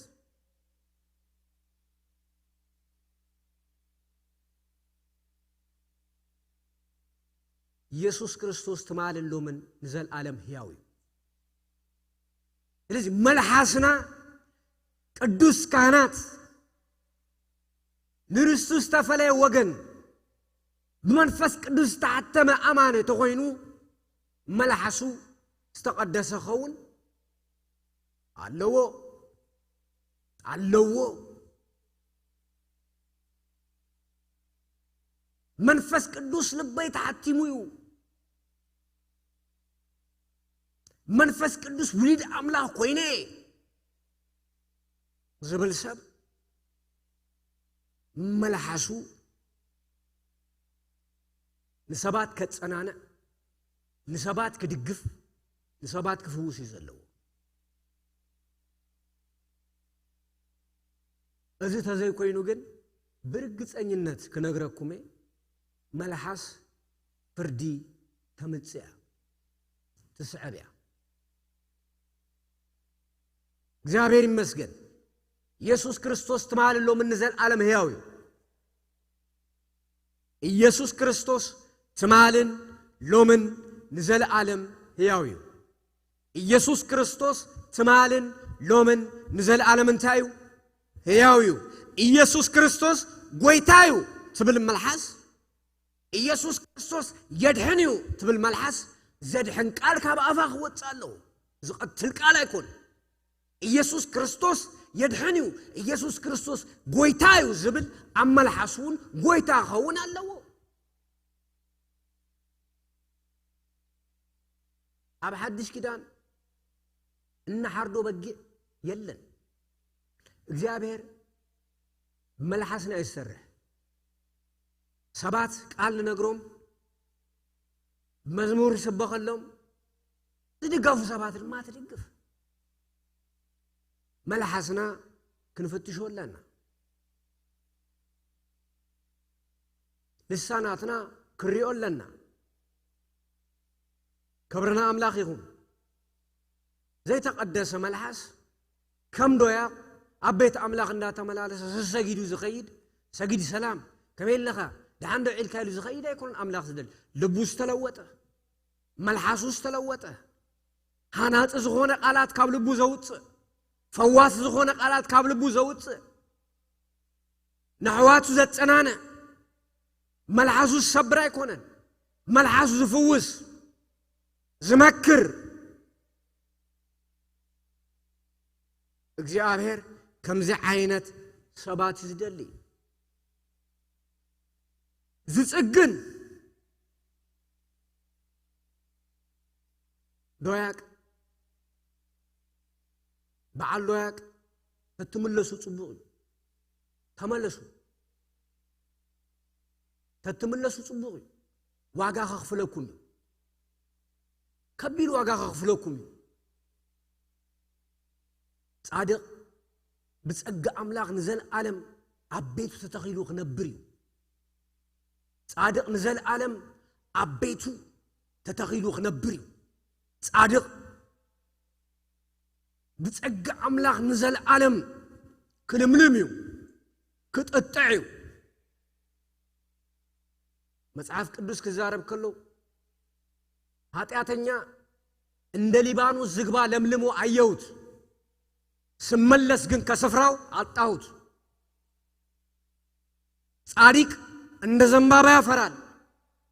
ኢየሱስ ክርስቶስ ትማልን ሎምን ንዘለኣለም ህያው እዩ። ስለዚ መልሓስና ቅዱስ ካህናት፣ ንርስቱ ዝተፈለየ ወገን፣ ብመንፈስ ቅዱስ ዝተሓተመ ኣማነ ተኾይኑ፣ መልሓሱ ዝተቐደሰ ኸውን ኣለዎ፣ ኣለዎ። መንፈስ ቅዱስ ልበይ ተሓቲሙ እዩ። መንፈስ ቅዱስ ውሉድ ኣምላኽ ኮይነ ዝብል ሰብ፣ መልሓሱ ንሰባት ከጸናንዕ፣ ንሰባት ክድግፍ፣ ንሰባት ክፍውስ እዩ ዘለዎ። እዚ ተዘይኮይኑ ግን፣ ብርግጸኝነት ክነግረኩም'የ፣ መልሓስ ፍርዲ ተምጽእ እያ፣ ትስዕብ እያ። እግዚኣብሔር ይመስገን። ኢየሱስ ክርስቶስ ትማልን ሎምን ንዘለኣለም ህያው እዩ። ኢየሱስ ክርስቶስ ትማልን ሎምን ንዘለኣለም ህያው እዩ። ኢየሱስ ክርስቶስ ትማልን ሎምን ንዘለኣለም እንታይ እዩ? ህያው እዩ። ኢየሱስ ክርስቶስ ጎይታ እዩ ትብል መልሓስ፣ ኢየሱስ ክርስቶስ የድሕን እዩ ትብል መልሓስ፣ ዘድሕን ቃል ካብ ኣፋ ክወጽእ ኣለዎ። ዝቐትል ቃል ኣይኮን። ኢየሱስ ክርስቶስ የድሕን እዩ፣ ኢየሱስ ክርስቶስ ጎይታ እዩ ዝብል ኣብ መልሓስ እውን ጎይታ ክኸውን ኣለዎ። ኣብ ሓድሽ ኪዳን እንሓርዶ በጊዕ የለን። እግዚኣብሔር ብመልሓስና እዩ ዝሰርሕ። ሰባት ቃል ንነግሮም፣ መዝሙር ይስበኸሎም፣ ዝድገፉ ሰባት ድማ ትድግፍ። መልሓስና ክንፍትሾ ኣለና። ልሳናትና ክሪኦ ኣለና። ክብርና ኣምላኽ ይኹን። ዘይተቐደሰ መልሓስ ከም ዶያቕ ኣብ ቤት ኣምላኽ እንዳተመላለሰ ሰሰጊዱ ዝኸይድ፣ ሰጊድ ሰላም፣ ከመይ ኣለኻ፣ ደሓን ዶ ዒልካ ኢሉ ዝኸይድ ኣይኮነን ኣምላኽ ዝደሊ። ልቡ ዝተለወጠ፣ መልሓሱ ዝተለወጠ፣ ሃናጺ ዝኾነ ቃላት ካብ ልቡ ዘውጽእ፣ ፈዋሲ ዝኾነ ቃላት ካብ ልቡ ዘውጽእ፣ ንኣሕዋቱ ዘጸናንዕ፣ መልሓሱ ዝሰብር ኣይኮነን። መልሓሱ ዝፍውስ፣ ዝመክር፣ እግዚኣብሔር ከምዚ ዓይነት ሰባት እዩ ዝደሊ። ዝጽግን ዶያቅ፣ በዓል ዶያቅ፣ ተትምለሱ ጽቡቕ እዩ። ተመለሱ። ተትምለሱ ጽቡቕ እዩ። ዋጋ ከኽፍለኩም እዩ። ከቢድ ዋጋ ከኽፍለኩም እዩ። ጻድቕ ብጸጋ ኣምላኽ ንዘለኣለም ኣብ ቤቱ ተተኺሉ ክነብር እዩ። ጻድቕ ንዘለኣለም ኣብ ቤቱ ተተኺሉ ክነብር እዩ። ጻድቕ ብጸጋ ኣምላኽ ንዘለኣለም ክልምልም እዩ፣ ክጥጥዕ እዩ። መጽሓፍ ቅዱስ ክዛረብ ከሎ፣ ኃጢአተኛ እንደ ሊባኖስ ዝግባ ለምልሞ አየሁት፣ ስመለስ ግን ከስፍራው አጣሁት። ጻድቅ እንደ ዘንባባ ያፈራል፣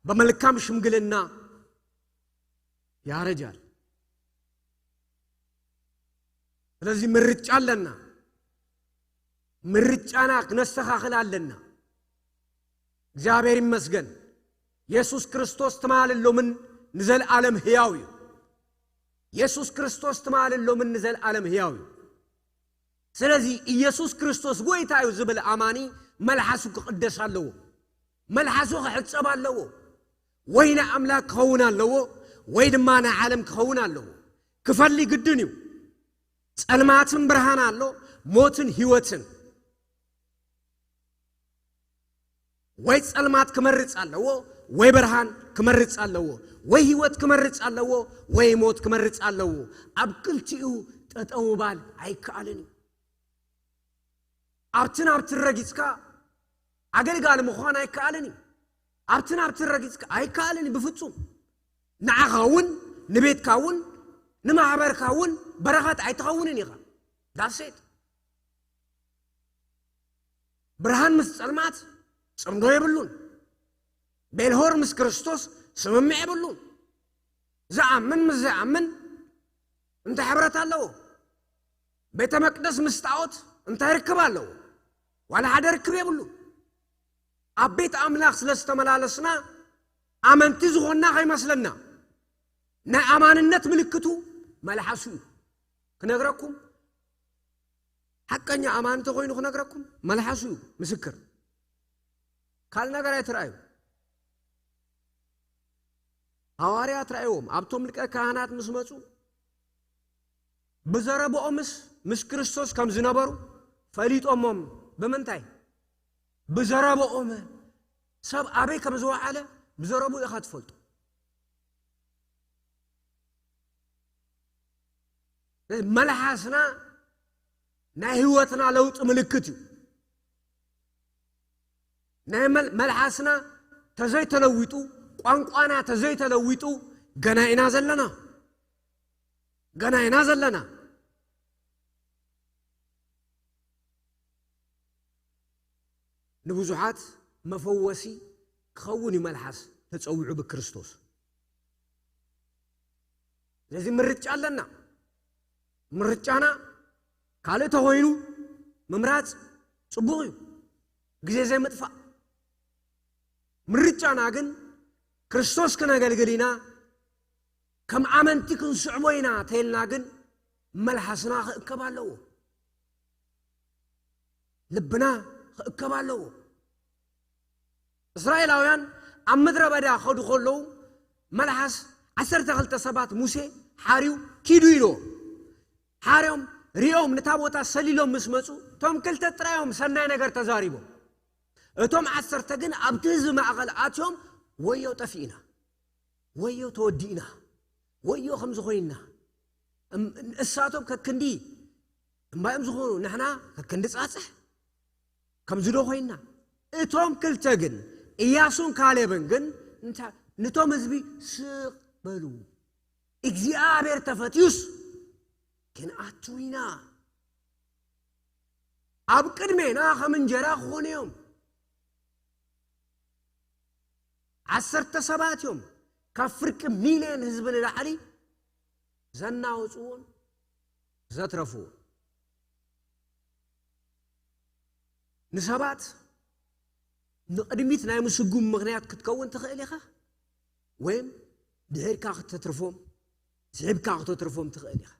በመልካም ሽምግልና ያረጃል። ስለዚህ ምርጫ ኣለና። ምርጫና ክነስተኻኽል ኣለና። እግዚኣብሔር ይመስገን። የሱስ ክርስቶስ ትማልን ሎምን ንዘለዓለም ሕያው እዩ። የሱስ ክርስቶስ ትማልን ሎምን ንዘለዓለም ሕያው እዩ። ስለዚ ኢየሱስ ክርስቶስ ጐይታ እዩ ዝብል ኣማኒ መልሓሱ ክቕደስ ኣለዎ። መልሓሱ ክሕጸብ ኣለዎ። ወይ ናይ ኣምላኽ ክኸውን ኣለዎ፣ ወይ ድማ ናይ ዓለም ክኸውን ኣለዎ። ክፈሊ ግድን እዩ። ጸልማትን ብርሃን ኣሎ፣ ሞትን ህይወትን። ወይ ጸልማት ክመርጽ ኣለዎ፣ ወይ ብርሃን ክመርጽ ኣለዎ፣ ወይ ህይወት ክመርጽ ኣለዎ፣ ወይ ሞት ክመርጽ ኣለዎ። ኣብ ክልቲኡ ጠጠው ምባል ኣይከኣልን እዩ። ኣብትን ኣብትን ረጊጽካ ኣገልጋሊ ምዃን ኣይከኣልን እዩ። ኣብትን ኣብትን ረጊጽካ ኣይከኣልን እዩ ብፍጹም። ንዓኻ እውን፣ ንቤትካ እውን፣ ንማሕበርካ እውን በረኸት ኣይትኸውንን ኢኻ። ዳሴት። ብርሃን ምስ ጸልማት ጽምዶ የብሉን። ቤልሆር ምስ ክርስቶስ ስምምዕ የብሉን። ዝኣምን ምስ ዘይኣምን እንታይ ሕብረት ኣለዎ? ቤተ መቅደስ ምስ ጣዖት እንታይ ርክብ ኣለዎ? ዋላ ሓደ ርክብ የብሉን። ኣብ ቤት ኣምላኽ ስለ ዝተመላለስና ኣመንቲ ዝኾንና ከይመስለና። ናይ ኣማንነት ምልክቱ መልሓሱ እዩ። ክነግረኩም፣ ሓቀኛ ኣማኒ ተኾይኑ ክነግረኩም፣ መልሓሱ እዩ ምስክር። ካልእ ነገር ኣይትረኣዩ። ሃዋርያት ረኣይዎም፣ ኣብቶም ሊቀ ካህናት ምስ መጹ፣ ብዘረብኦምስ ምስ ክርስቶስ ከም ዝነበሩ ፈሊጦሞም። ብምንታይ? ብዘረብኦም። ሰብ ኣበይ ከም ዝወዓለ ብዘረብኡ ኢኻ ትፈልጦ። መልሓስና ናይ ህይወትና ለውጢ ምልክት እዩ። ናይ መል-፣ መልሓስና ተዘይተለዊጡ፣ ቋንቋና ተዘይተለዊጡ፣ ገና ኢና ዘለና። ገና ኢና ዘለና። ንብዙሓት መፈወሲ ክኸውን እዩ መልሓስ ተጸዊዑ ብክርስቶስ። ስለዚ ምርጫ ኣለና። ምርጫና ካልእ ተኾይኑ ምምራጽ ጽቡቕ እዩ፣ ግዜ ዘይምጥፋእ። ምርጫና ግን ክርስቶስ ክነገልግል ኢና፣ ከም ኣመንቲ ክንስዕቦ ኢና ተይልና ግን መልሓስና ክእከብ ኣለዎ። ልብና ክእከብ ኣለዎ። እስራኤላውያን ኣብ ምድረ በዳ ከዱ ከለዉ መልሓስ ዓሰርተ ክልተ ሰባት ሙሴ ሓርዩ ኪዱ ኢልዎ። ሓርዮም ሪኦም ንታ ቦታ ሰሊሎም ምስ መጹ እቶም ክልተ ጥራዮም ሰናይ ነገር ተዛሪቦም። እቶም ዓሰርተ ግን ኣብቲ ህዝቢ ማእኸል ኣትዮም ወዮ ጠፊእና፣ ወዮ ተወዲእና፣ ወዮ ከምዚ ኮይንና። እም- እሳቶም ከክንዲ እምባዮም ዝኾኑ ንሕና ከክንዲ ጻጽሕ ከምዚ ዶ ኮይንና? እቶም ክልተ ግን እያሱን ካሌብን ግን እንታ- ንቶም ህዝቢ ስቕ በሉ፣ እግዚኣብሔር ተፈትዩስ ክንኣቱ ኢና። ኣብ ቅድሜና ከም እንጀራ ክኾኑ እዮም። ዓሰርተ ሰባት እዮም ካብ ፍርቂ ሚልዮን ህዝቢ ንላዕሊ ዘናወፅዎን ዘትረፍዎን። ንሰባት ንቕድሚት ናይ ምስጉም ምኽንያት ክትከውን ትኽእል ኢኻ፣ ወይም ድሒርካ ክተትርፎም፣ ስሒብካ ክተትርፎም ትኽእል ኢኻ።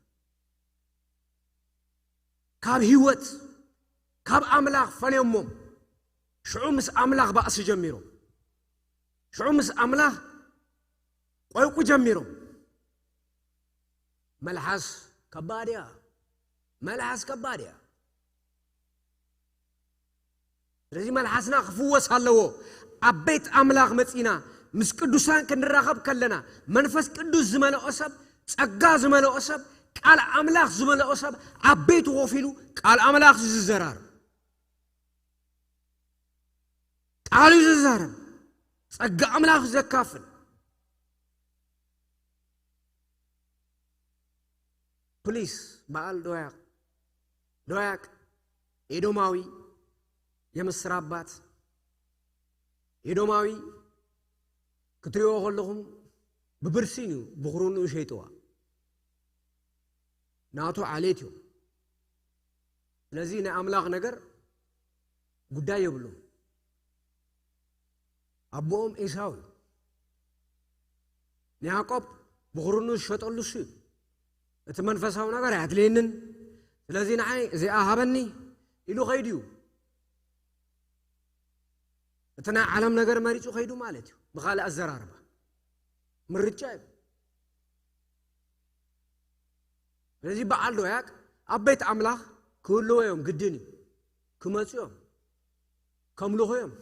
ካብ ህይወት ካብ ኣምላኽ ፈለዮሞም። ሽዑ ምስ ኣምላኽ ባእሲ ጀሚሮም። ሽዑ ምስ ኣምላኽ ቆይቁ ጀሚሮም። መልሓስ ከባድ እያ። መልሓስ ከባድ እያ። ስለዚ መልሓስና ክፍወስ ኣለዎ። ኣብ ቤት ኣምላኽ መጺና ምስ ቅዱሳን ክንራኸብ ከለና መንፈስ ቅዱስ ዝመልኦ ሰብ፣ ጸጋ ዝመልኦ ሰብ፣ ቃል ኣምላኽ ዝመልኦ ሰብ ኣብ ቤቱ ኮፍ ኢሉ ቃል ኣምላኽ እዩ ዝዘራረብ። ቃሉ እዩ ዝዛረብ። ጸጋ ኣምላኽ ዘካፍል። ፕሊስ በዓል ዶያቅ ዶያቅ ኤዶማዊ የምስር ኣባት ኤዶማዊ ክትሪኦ ከለኹም ብብርሲን እዩ ብኽሩኑ ሸይጥዋ ናቱ ዓሌት እዩ። ስለዚ ናይ ኣምላኽ ነገር ጉዳይ የብሉን። ኣቦኦም ኤሳው እዩ። ንያዕቆብ ብኽሩኑ ዝሸጠሉ እሱ እዩ። እቲ መንፈሳዊ ነገር ኣየድልየንን፣ ስለዚ ንዓይ እዚኣ ሃበኒ ኢሉ ኸይዱ እዩ። እቲ ናይ ዓለም ነገር መሪጹ ኸይዱ ማለት እዩ። ብኻልእ ኣዘራርባ ምርጫ እዩ። ስለዚ በዓል ዶያቅ ኣብ ቤት ኣምላኽ ክህልዎ እዮም፣ ግድን እዩ። ክመጹ እዮም፣ ከምልኹ እዮም።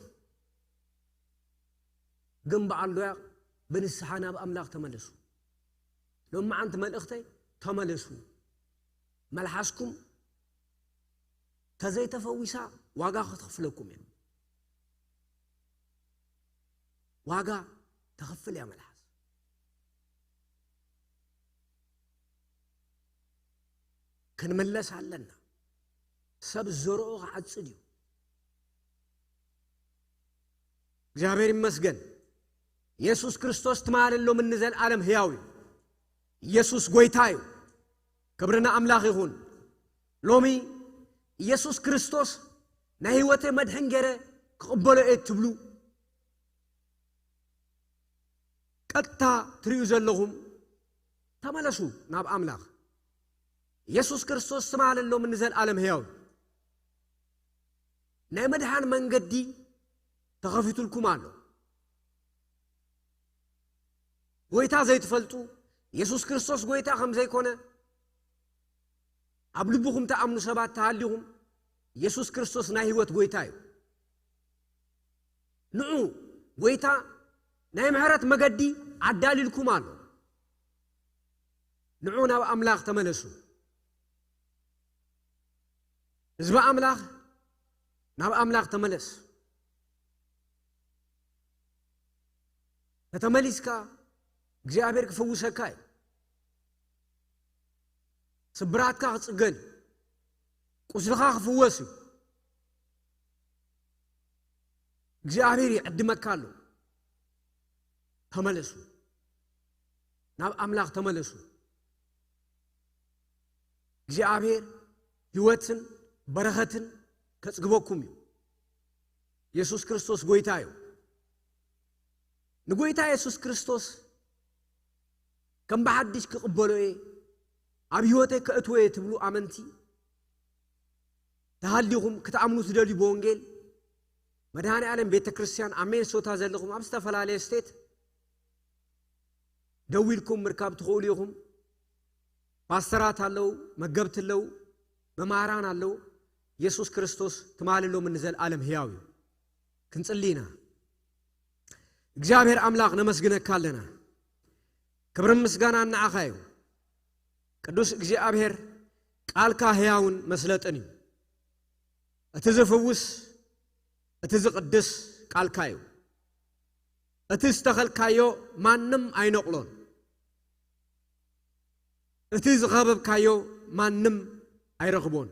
ግን በዓል ዶያቅ ብንስሓ ናብ ኣምላኽ ተመለሱ። ሎማዓንቲ መልእኽተይ ተመለሱ። መልሓስኩም ተዘይተፈዊሳ ዋጋ ክትኽፍለኩም እያ። ዋጋ ተኽፍል እያ መልሓስ። ክንምለስ ኣለና። ሰብ ዝዘርኦ ክዓጽድ እዩ። እግዚኣብሔር ይመስገን። ኢየሱስ ክርስቶስ ትማልን ሎምን ንዘለዓለም ሕያው እዩ። ኢየሱስ ጐይታ እዩ። ክብሪ ንኣምላኽ ይኹን። ሎሚ ኢየሱስ ክርስቶስ ናይ ህይወተይ መድሕን ገይረ ክቕበሎ እየ ትብሉ፣ ቀጥታ ትርእዩ ዘለኹም፣ ተመለሱ ናብ ኣምላኽ። ኢየሱስ ክርስቶስ ትማልን ሎምን ንዘለዓለም ሕያው እዩ። ናይ ምድሓን መንገዲ ተኸፊቱልኩም ኣሎ። ጐይታ ዘይትፈልጡ፣ ኢየሱስ ክርስቶስ ጐይታ ከም ዘይኮነ ኣብ ልብኹም ትኣምኑ ሰባት ተሃሊኹም፣ ኢየሱስ ክርስቶስ ናይ ህይወት ጐይታ እዩ። ንዑ፣ ጐይታ ናይ ምሕረት መገዲ ኣዳልዩልኩም ኣሎ። ንዑ፣ ናብ ኣምላኽ ተመለሱ። ህዝቢ ኣምላኽ፣ ናብ ኣምላኽ ተመለስ። ተተመሊስካ እግዚኣብሔር ክፈውሰካ እዩ። ስብራትካ ክጽገን እዩ። ቁስልኻ ክፍወስ እዩ። እግዚኣብሔር ይዕድመካ ኣሎ። ተመለሱ። ናብ ኣምላኽ ተመለሱ። እግዚኣብሔር ህይወትን በረኸትን ከጽግበኩም እዩ። የሱስ ክርስቶስ ጎይታ እዩ። ንጎይታ የሱስ ክርስቶስ ከም ብሓድሽ ክቕበሎ እየ፣ ኣብ ህይወተይ ከእትዎ እየ ትብሉ ኣመንቲ ተሃሊኹም ክትኣምኑ ትደልዩ ብወንጌል መድኃኔ ዓለም ቤተ ክርስቲያን ኣብ ሚኒሶታ ዘለኹም ኣብ ዝተፈላለየ ስቴት ደዊልኩም ምርካብ ትኽእሉ ኢኹም። ፓስተራት ኣለዉ፣ መገብቲ ኣለዉ፣ መማህራን ኣለዉ። የሱስ ክርስቶስ ትማሊ ሎምን ንዘለኣለም ህያው እዩ። ክንጽሊ ኢና። እግዚኣብሔር ኣምላኽ ነመስግነካ ኣለና። ክብርን ምስጋናን ንዓኻ እዩ። ቅዱስ እግዚኣብሔር ቃልካ ህያውን መስለጥን እዩ። እቲ ዝፍውስ እቲ ዝቕድስ ቃልካ እዩ። እቲ ዝተኸልካዮ ማንም ኣይነቕሎን። እቲ ዝኸበብካዮ ማንም ኣይረኽቦን።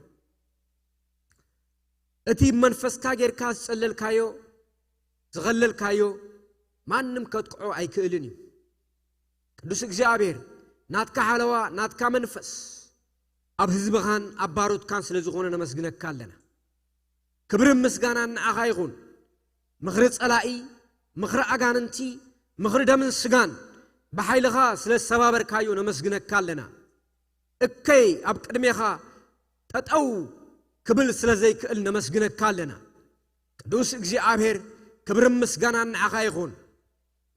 እቲ መንፈስካ ጌርካ ዝጸለልካዮ ዝኸለልካዮ ማንም ከጥቅዖ ኣይክእልን እዩ። ቅዱስ እግዚኣብሔር ናትካ ሓለዋ ናትካ መንፈስ ኣብ ህዝብኻን ኣብ ባሮትካን ስለ ዝኾነ ነመስግነካ ኣለና። ክብርን ምስጋናን ንዓኻ ይኹን። ምኽሪ ጸላኢ፣ ምኽሪ ኣጋንንቲ፣ ምኽሪ ደምን ስጋን ብሓይልኻ ስለ ዝሰባበርካዮ ነመስግነካ ኣለና። እከይ ኣብ ቅድሜኻ ጠጠው ክብል ስለ ዘይክእል ነመስግነካ ኣለና። ቅዱስ እግዚኣብሔር ክብርን ምስጋናን ንዓኻ ይኹን።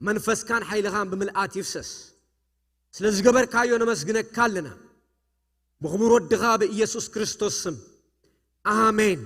መንፈስካን ሓይልኻን ብምልኣት ይፍሰስ። ስለ ዝገበርካዮ ነመስግነካ ኣለና። ብኽቡር ወድኻ ብኢየሱስ ክርስቶስ ስም ኣሜን።